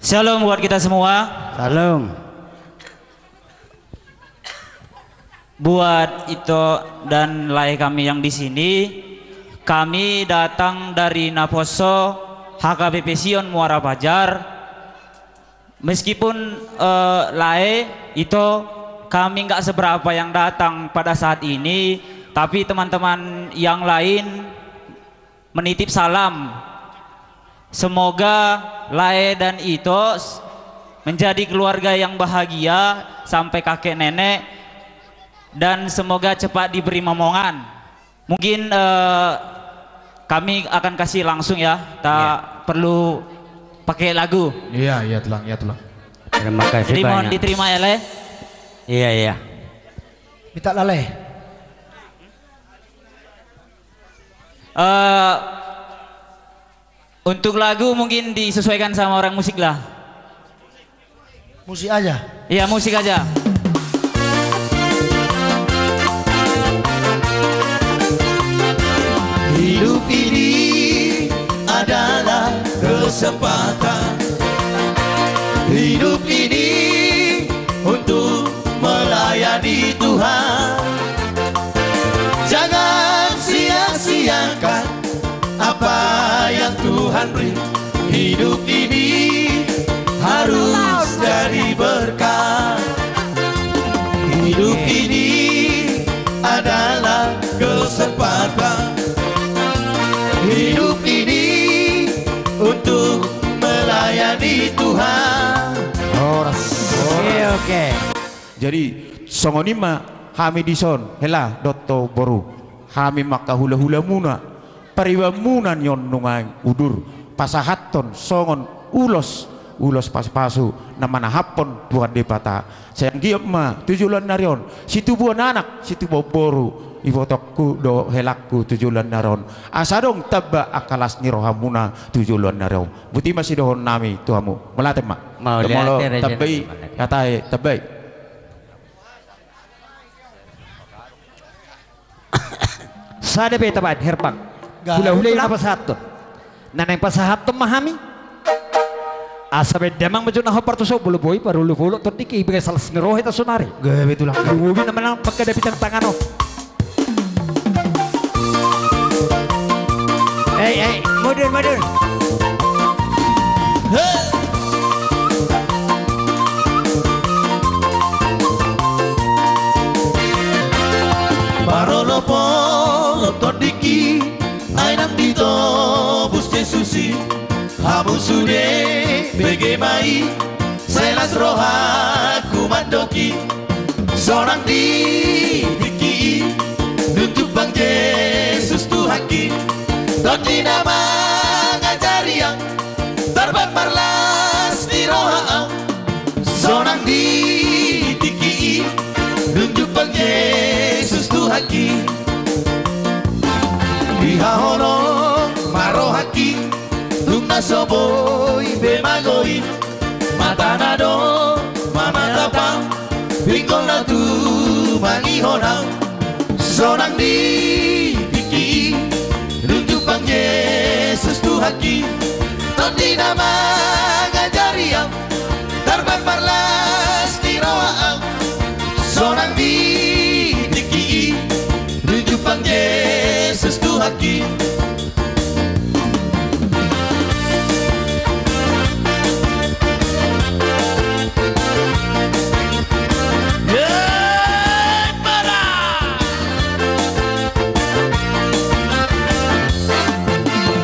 Shalom buat kita semua. Shalom. Buat ito dan lae kami yang di sini, kami datang dari Naposo, H K B P Sion Muara Pajar. Meskipun, eh, lae, ito, kami nggak seberapa yang datang pada saat ini, tapi teman-teman yang lain menitip salam. Semoga lae dan ito s-, menjadi keluarga yang bahagia sampai kakek nenek, dan semoga cepat diberi momongan. Mungkin, eh, kami akan kasih langsung ya, tak perlu pakai lagu. Iya, iya, Tulang, iya, Tulang. Terima kasih banyak. Jadi mohon diterima ya, lae. Iya, iya. Minta lae. Eh, untuk lagu mungkin disesuaikan sama orang musik lah. Musik aja. Iya, musik aja. Hidup ini adalah kesempatan. Hidup ini untuk melayani Tuhan. Jangan sia-siakan apa yang Tuhan beri. Hidup ini harus jadi berkat. Hidup ini adalah kesempatan. Hidup ini untuk melayani Tuhan. Horas. Oke, oke. Jadi, songon i ma hami dison, hela dohot ho boru. Hami ma angka hulahulamuna, paribanmuna ni on nuaeng udur, pasahathon songon ulos, ulos pasupasu na manahaphon Tuhan Debata. Sai anggiat ma tu joloan ni ari on, situbuan anak, situbuan boru, ibotongku dohot helangku tu joloan ni ari on. Asa adong tamba angka las ni rohamuna tu joloan ni ari on. Boti ma sidohononnami tu hamu. Mauliate ma. Mauliate. Molo raja tambai, nami, mauliate. Hata i tambai. Sada pe tabaen, Herpang. Gabe, hulahula i tulang. Na pasahathon. Na naeng pasahathon ma hami. Asa baen damang ma jolo na hombar tu son, molo boi parolopolo tondingki, i bagas las ni roha hita sonari. Gabe, tulang. Lumobi na manang manghadapi tantangan on. Eh, eh, mundur, mundur. He! Parolopolo tondingki, ai nang ditobus Jesus i. Hamu sude bege ma i, sai las rohangku mandok i. Sonang di tingki i, dung jumpang Jesus Tuhanki. Tondi na mangajari au, tarbat marlas ni roha au. Sonang di tingki i, dung jumpang Jesus Tuhanki. Di haholong ma rohangki, dung na so boi be magoi. Matana do manatap au, pinggolna tumangihon au. Sonang di tingki i, dung jumpang Jesus Tuhanki. Tondi na mangajari au, tarbat marlas ni roha au. Sonang di tingki i, dung jumpang Jesus Tuhanki.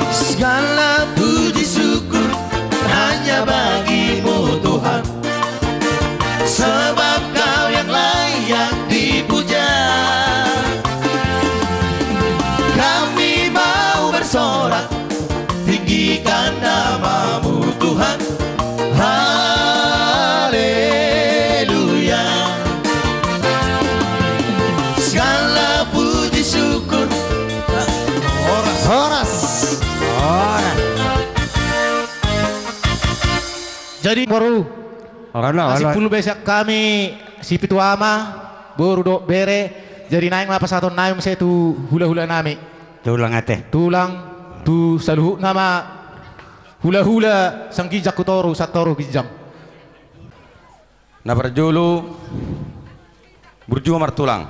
Segala puji syukur hanya bagi-Mu, Tuhan, sebab Kau yang layak dipuja. Kami mau bersorak, tinggikan nama-Mu, Tuhan. Haleluya. Segala puji syukur. Horas. Horas. Horas. Jadi, boru. Olo, olo. Asi pulu be sian hami, sipitu ama, boru dohot bere. Jadi, naeng ma pasahaton nami muse tu hula-hula nami. Tulang ate. Tulang, tu saluhutna ma hula-hula sian ginjang tu toru, sian toru ginjang. Na parjolo, burju ma martulang.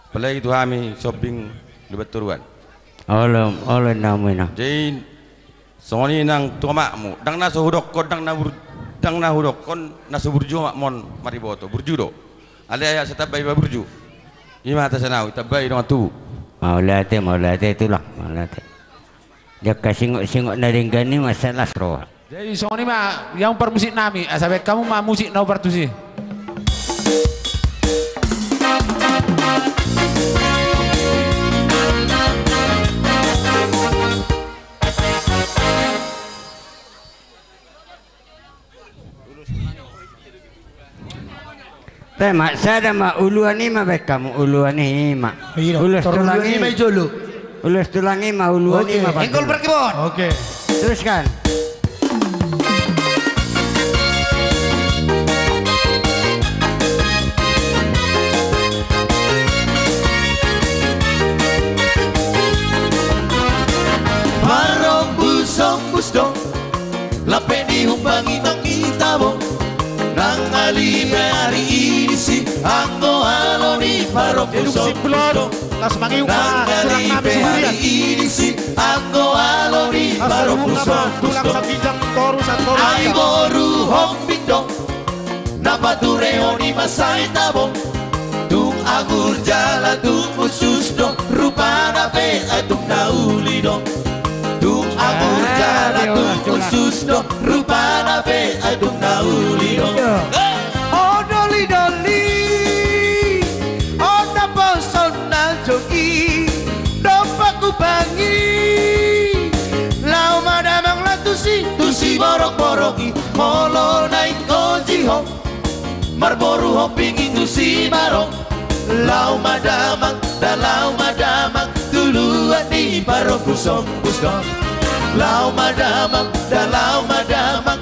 Apalagi tu hami sombing di bantoruan. Olo, olo, inna, hamu inna. Jadi, songon i nang tu amakmu, ndang na so hudokkon, ndang na bur-, ndang na hudokkon, na so burju amakmu on mariboto, burju do. Alai asa tambai ma burju. I ma hata sian ahu, itambai dongan tubu. Mauliate, mauliate, tulang, mauliate. Di angka singot-singot na denggan i ma sai las roha. Jadi songon i ma, ia ma parmusik nami, asa baen hamu ma musik na partusi. Te ma, sada ma, uluan i ma baen hamu, uluan i ma. Iya, ulos tulang i ma i jolo. Ulos tulang i ma, uluan i ma. Oke, Pak Enggol Guru. Perkebon. Oke. Teruskan. Parombu sombus do. Lape ni humbangi tangi tabo. Nang ali pe ari i disi anggo alo ni parombu sombus do. Nang ali pe ari i disi anggo alo ni parombu sombus do. Ai boru hombing do. Na paturehon i ma sai tabo. Tung agur jala tung usus do, rupana pe ai tung na uli do. Tung agur jala tung usus do, rupana pe ai tung na uli do. Odoli-doli, on na poso na joi, dompak hubangi. Laho ma damang na tusi, tusi borok-borok i, molo naeng ho jiho. Marboru hombing i tusi barong. Laho ma damang, da laho ma damang, tu luat ni parombu sombus do. Laho ma damang, da laho ma damang,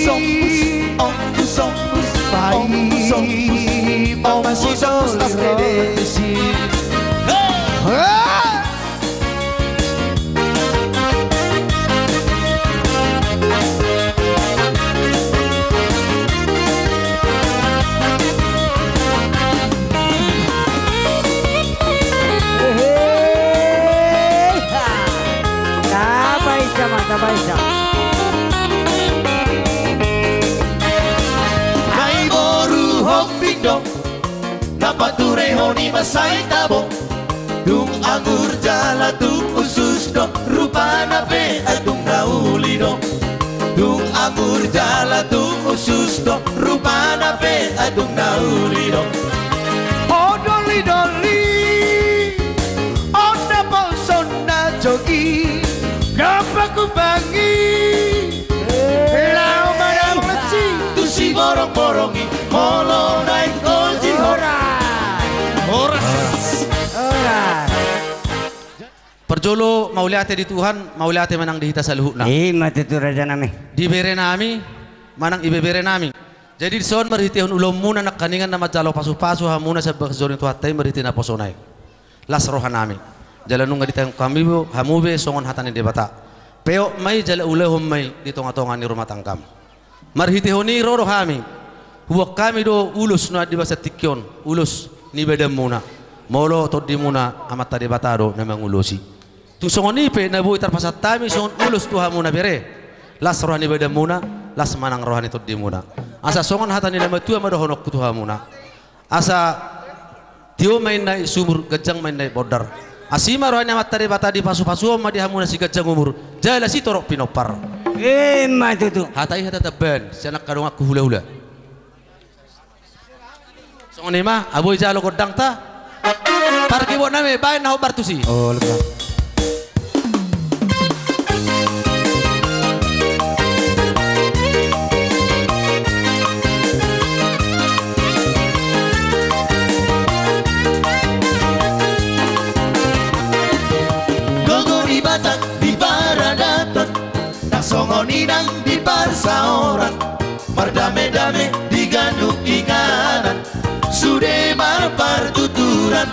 Sompus, ompus, sompus, ompus, sompus, ompus, sompus, kasih desi. Hei! Tabaisa ma, tabaisa. Hai boru, hombing do na paturehon i ma sai tabo. Tung anggur jala tung usus do, rupana pe atung na uli do. Tung anggur jala tung usus do, rupana pe atung na uli do. O doli-doli, on na poso na jogi, gabe kubangi. Laho manang letsi tu siborongborong i, molo naeng goji horas. Horas. Horas. Parjolo mauliate di Tuhan, mauliate ma nang di hita saluhutna. I ma tutu, raja nami. Di bere nami manang ibebere nami. Jadi dison marhitehon ulaonmuna nangkiningan na manjalo pasupasu hamuna sian bagas joro ni Tuhanta i marhite naposona i. Las roha nami. Jala nunga ditangihon hamu be, hamu be songon hata ni Debata. Peop ma i jala ulahon ma i di tongatonga ni rumah tanggam. Marhitehon i ro do hami. Huboan hami do ulos nuaeng di bagasan tingki on, ulos ni badanmuna. Molo tondimuna Amanta Debata do na mangulosi. Tung songon i pe na boi tarpasahat hami songon ulos tu hamuna bere. Las roha ni badanmuna, las ma nang roha ni tondimuna. Asa songon hata ni na matua ma dohononku tu hamuna. Asa tio ma inna i sumur, ganjang ma inna i bondar. Asi ma roha ni Amanta Debata, dipasupasuhon ma di hamuna siganjang umur jala sitorop pinompar. I ma tutu. Hata i hata tambahan sian angka donganku hulahula. Songon i ma, boi jalo gondangta. Pargibot nami, baen na hombar tusi. Oh, lega. Gogo ni Batak di paradaton, na songon i nang di parsaoran. Mardamedame di ganup inganan, sude marpartuturan.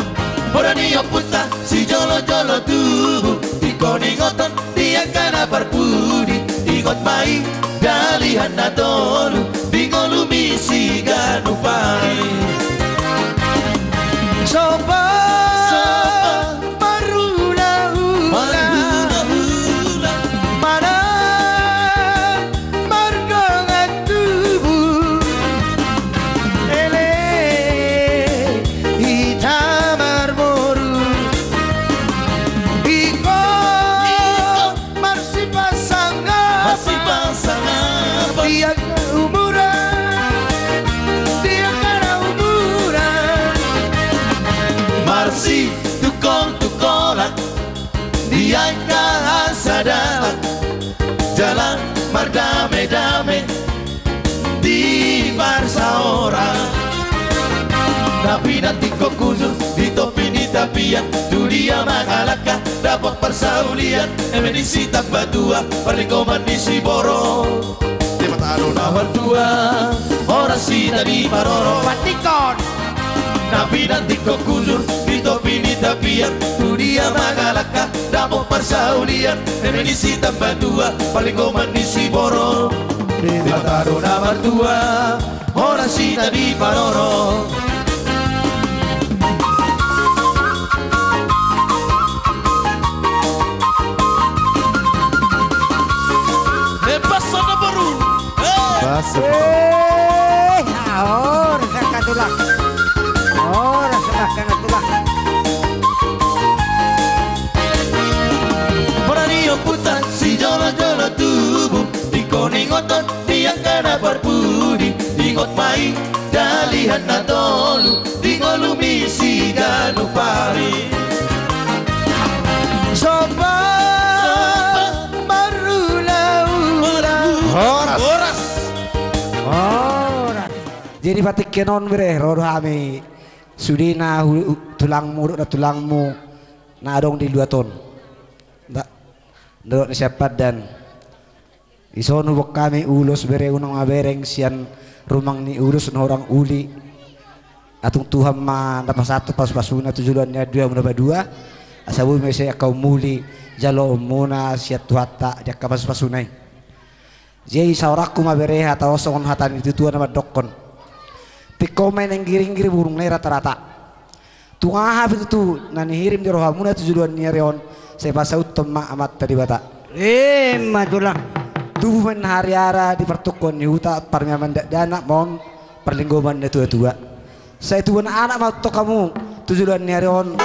Poda ni ompunta sijolojolo tubu, ingkon ingoton di angka na parpudi. Ingot ma i dalihan na tolu, dingolumi siganup ari. Sopa, sopa. Marhulahula. Marhulahula. Manang mardongan tubu. Ele hita marboru. Ingkon, ingkon. Marsipasangapan. Marsipasangapan. Di angka umuran, di angka na umuran. Marsitungkoltungkolan di angka hasadaan. Jala mardamedame di parsaoran. Na pinantikhon hujur di topi ni tapian, tu dia mangalangka dapot parsaulian. Eme ni sitambatua, parlinggoman ni siborok. Debata do na martua, horas hita diparorot. Pantikhon. Na pinantikhon hujur di topi ni tapian, tu dia mangalangka dapot parsaulian. Eme ni sitambatua, parlinggoman ni siborok. Debata do na martua, horas hita diparorot. Lepas sana baru. Eh. Pas. Eh, horas angka tulang. Horas angka tulang. Poda ni ompunta sijolojolo tubu, ingkon ingoton di angka na parpudi. Ingot ma i dalihan na tolu, dingolumi siganup ari. Sopa. Jadi patik kenon bere, ro do hami sudena hu-, hu-, tulangmu, dohot na tulangmu na adong di luat on. Nda, dohot ni siap padan. Dison huboan hami ulos bere, unang mabereng sian rumang ni ulos na hurang uli. Atung Tuhan ma na pasahat pasu-pasuna tu joloan ni adua muna padua. Asa boi ma ise angka umuli jaloonmuna sian Tuhanta di angka pasu-pasuna i. Jadi saorathu ma bere hata on songon hata ni tutua na mandokkon. Tingko ma i na inggir-inggir burung na i rata-rata. Tung aha pe tutu na nihirim ni rohamuna tu joloan ni ari on, sai pasauthon ma Amanta Debata. Ima tulang. Tubu ma inna hariara di partungkoan ni huta, parmiaman dakdanak ma on parlinggoman ni natua-tua. Sai tubuan anak ma tongtong hamu tu joloan ni ari on.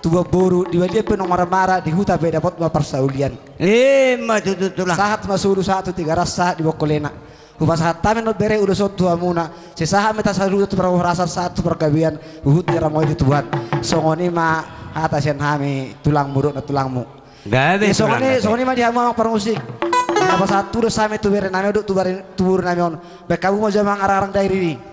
Tubuan boru di balian pe naung marmara, di huta pe dapot ma parsaulian. Ima tutu tulang. Sahat ma solu, sahat tu Tigaras, sahat di Bongkolena. Hupasahat hami on bere ulos on tu hamuna. Sai sahat ma hita saluhut tu parhorasan, sahat tu pargabean, huhut di ramoti tubuan. Songon i ma hata sian hami tulangmu dohot na tulangmu. Gabe. Eh, songon i, songon i ma di hamu amang parmusik. Na pasahat ulos hami tu bere nami on dohot tu bere, tu boru nami on. Baen hamu ma jo amang arang-arang dairi.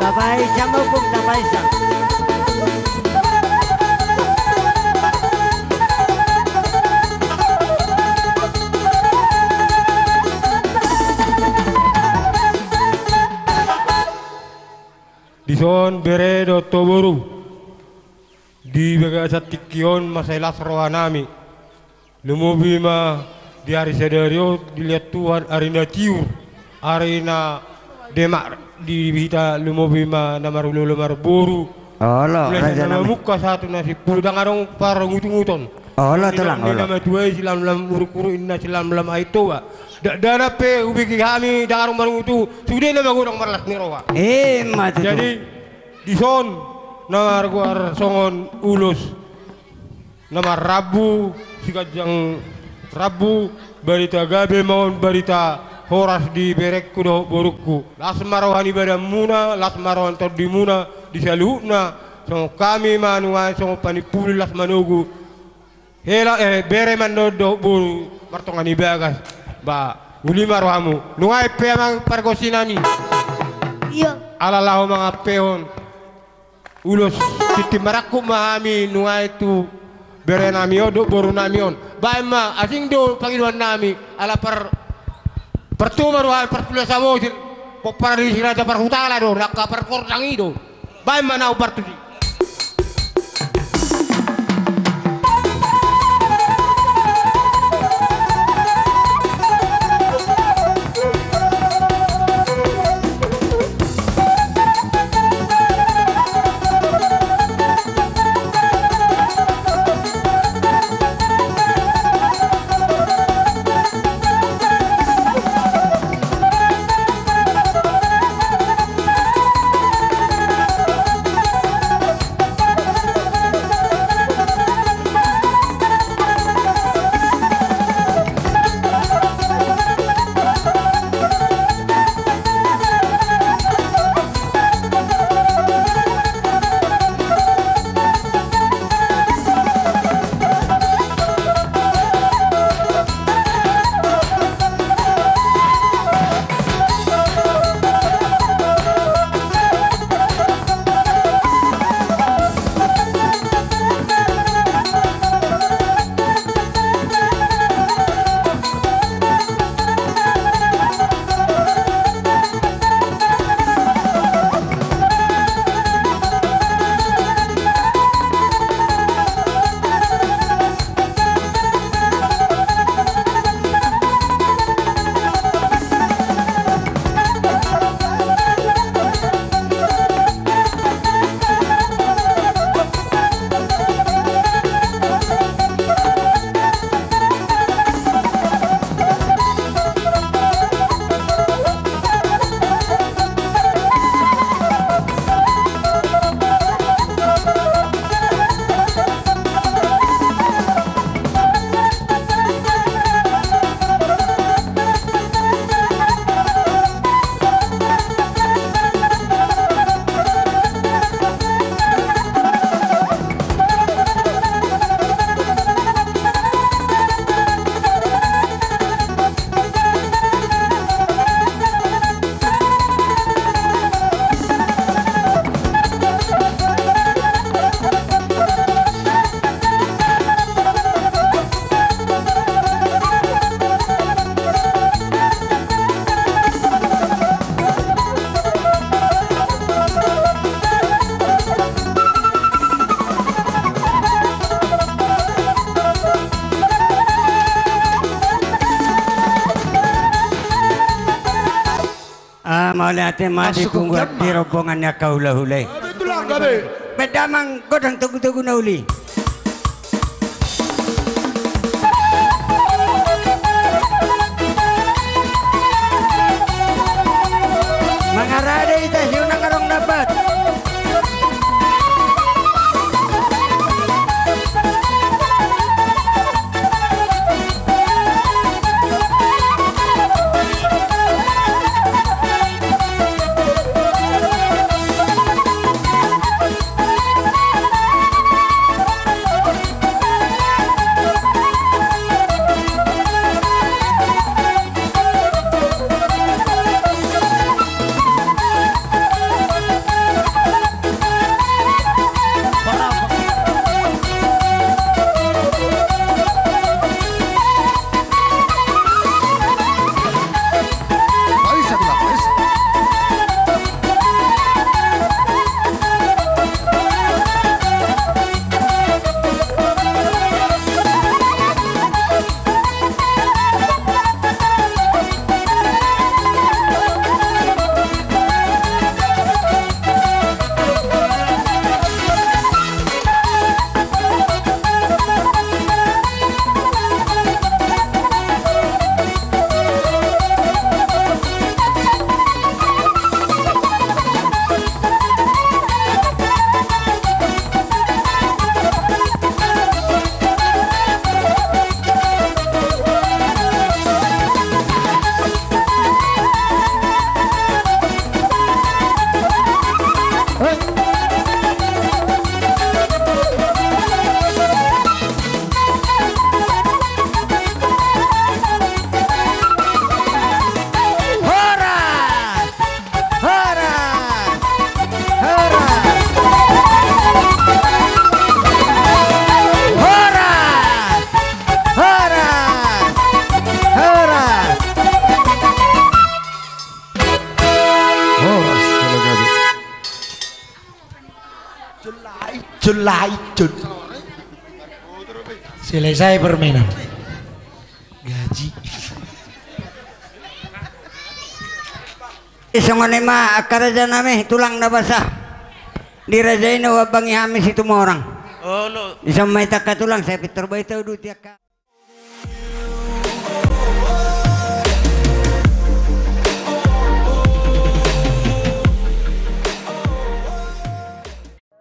Tapaisa ma ompung, tapaisa. Dison bere dohot boru. Di bagasan tingki on ma sai las rohanami. Lumobi ma di ari sadari on, dilehon Tuhan ari na tiur, ari na demak di hita, lumobi ma na marulaula marboru. Olo, raja nami. Mulai sian na mamungka sahat tu na simpulu, ndang adong parungutunguton. Olo, tulang, olo. Ninna na matua i, silamlam uruk-uruk, ninna silamlam Aek Toba. Dakdanak pe hubege hami ndang adong marungutungut, sude na magodang marlas ni roha. Ima tutu. Jadi, dison na margoar songon ulos na marrambu, siganjang rambu, barita gabe ma on, barita horas di berengku dohot borungku. Las ma roha ni badanmuna, las ma roha ni tondimuna, di saluhutna, songon hami ma nuaeng songon panimpuli las manogu. Hela, eh, bere ma on dohot boru martonga ni bagas. Ba, uli ma rohamu. Nuaeng pe amang pargonsi nami. Iya. Ala laho mangampehon ulos tintin marangkup ma hami nuaeng tu bere nami on dohot boru nami on. Baen ma, asing do pangidoan nami, ala par, partua do hami, partulang Samosir, pomparan ni Si Raja Parhutala do, angka pargordang i do. Baen ma naung partusi. Mauliate ma di punguan, di rombongan ni angka hulahula i. Gabe tulang, gabe. Baen damang godang togutogu na uli. Mangarade hita, si unang adong dapat. Horas! Horas! Horas! Horas! Horas! Horas, kalau gabe. Jolai, jolai, jol-. Selesai permainan. Gaji. Isongon i ma angka raja nami, tulang na basa. Di raja i na huambangi hami Situmorang. Olo. Ison ma hita angka tulang, sai pintor bahen hita uduti angka.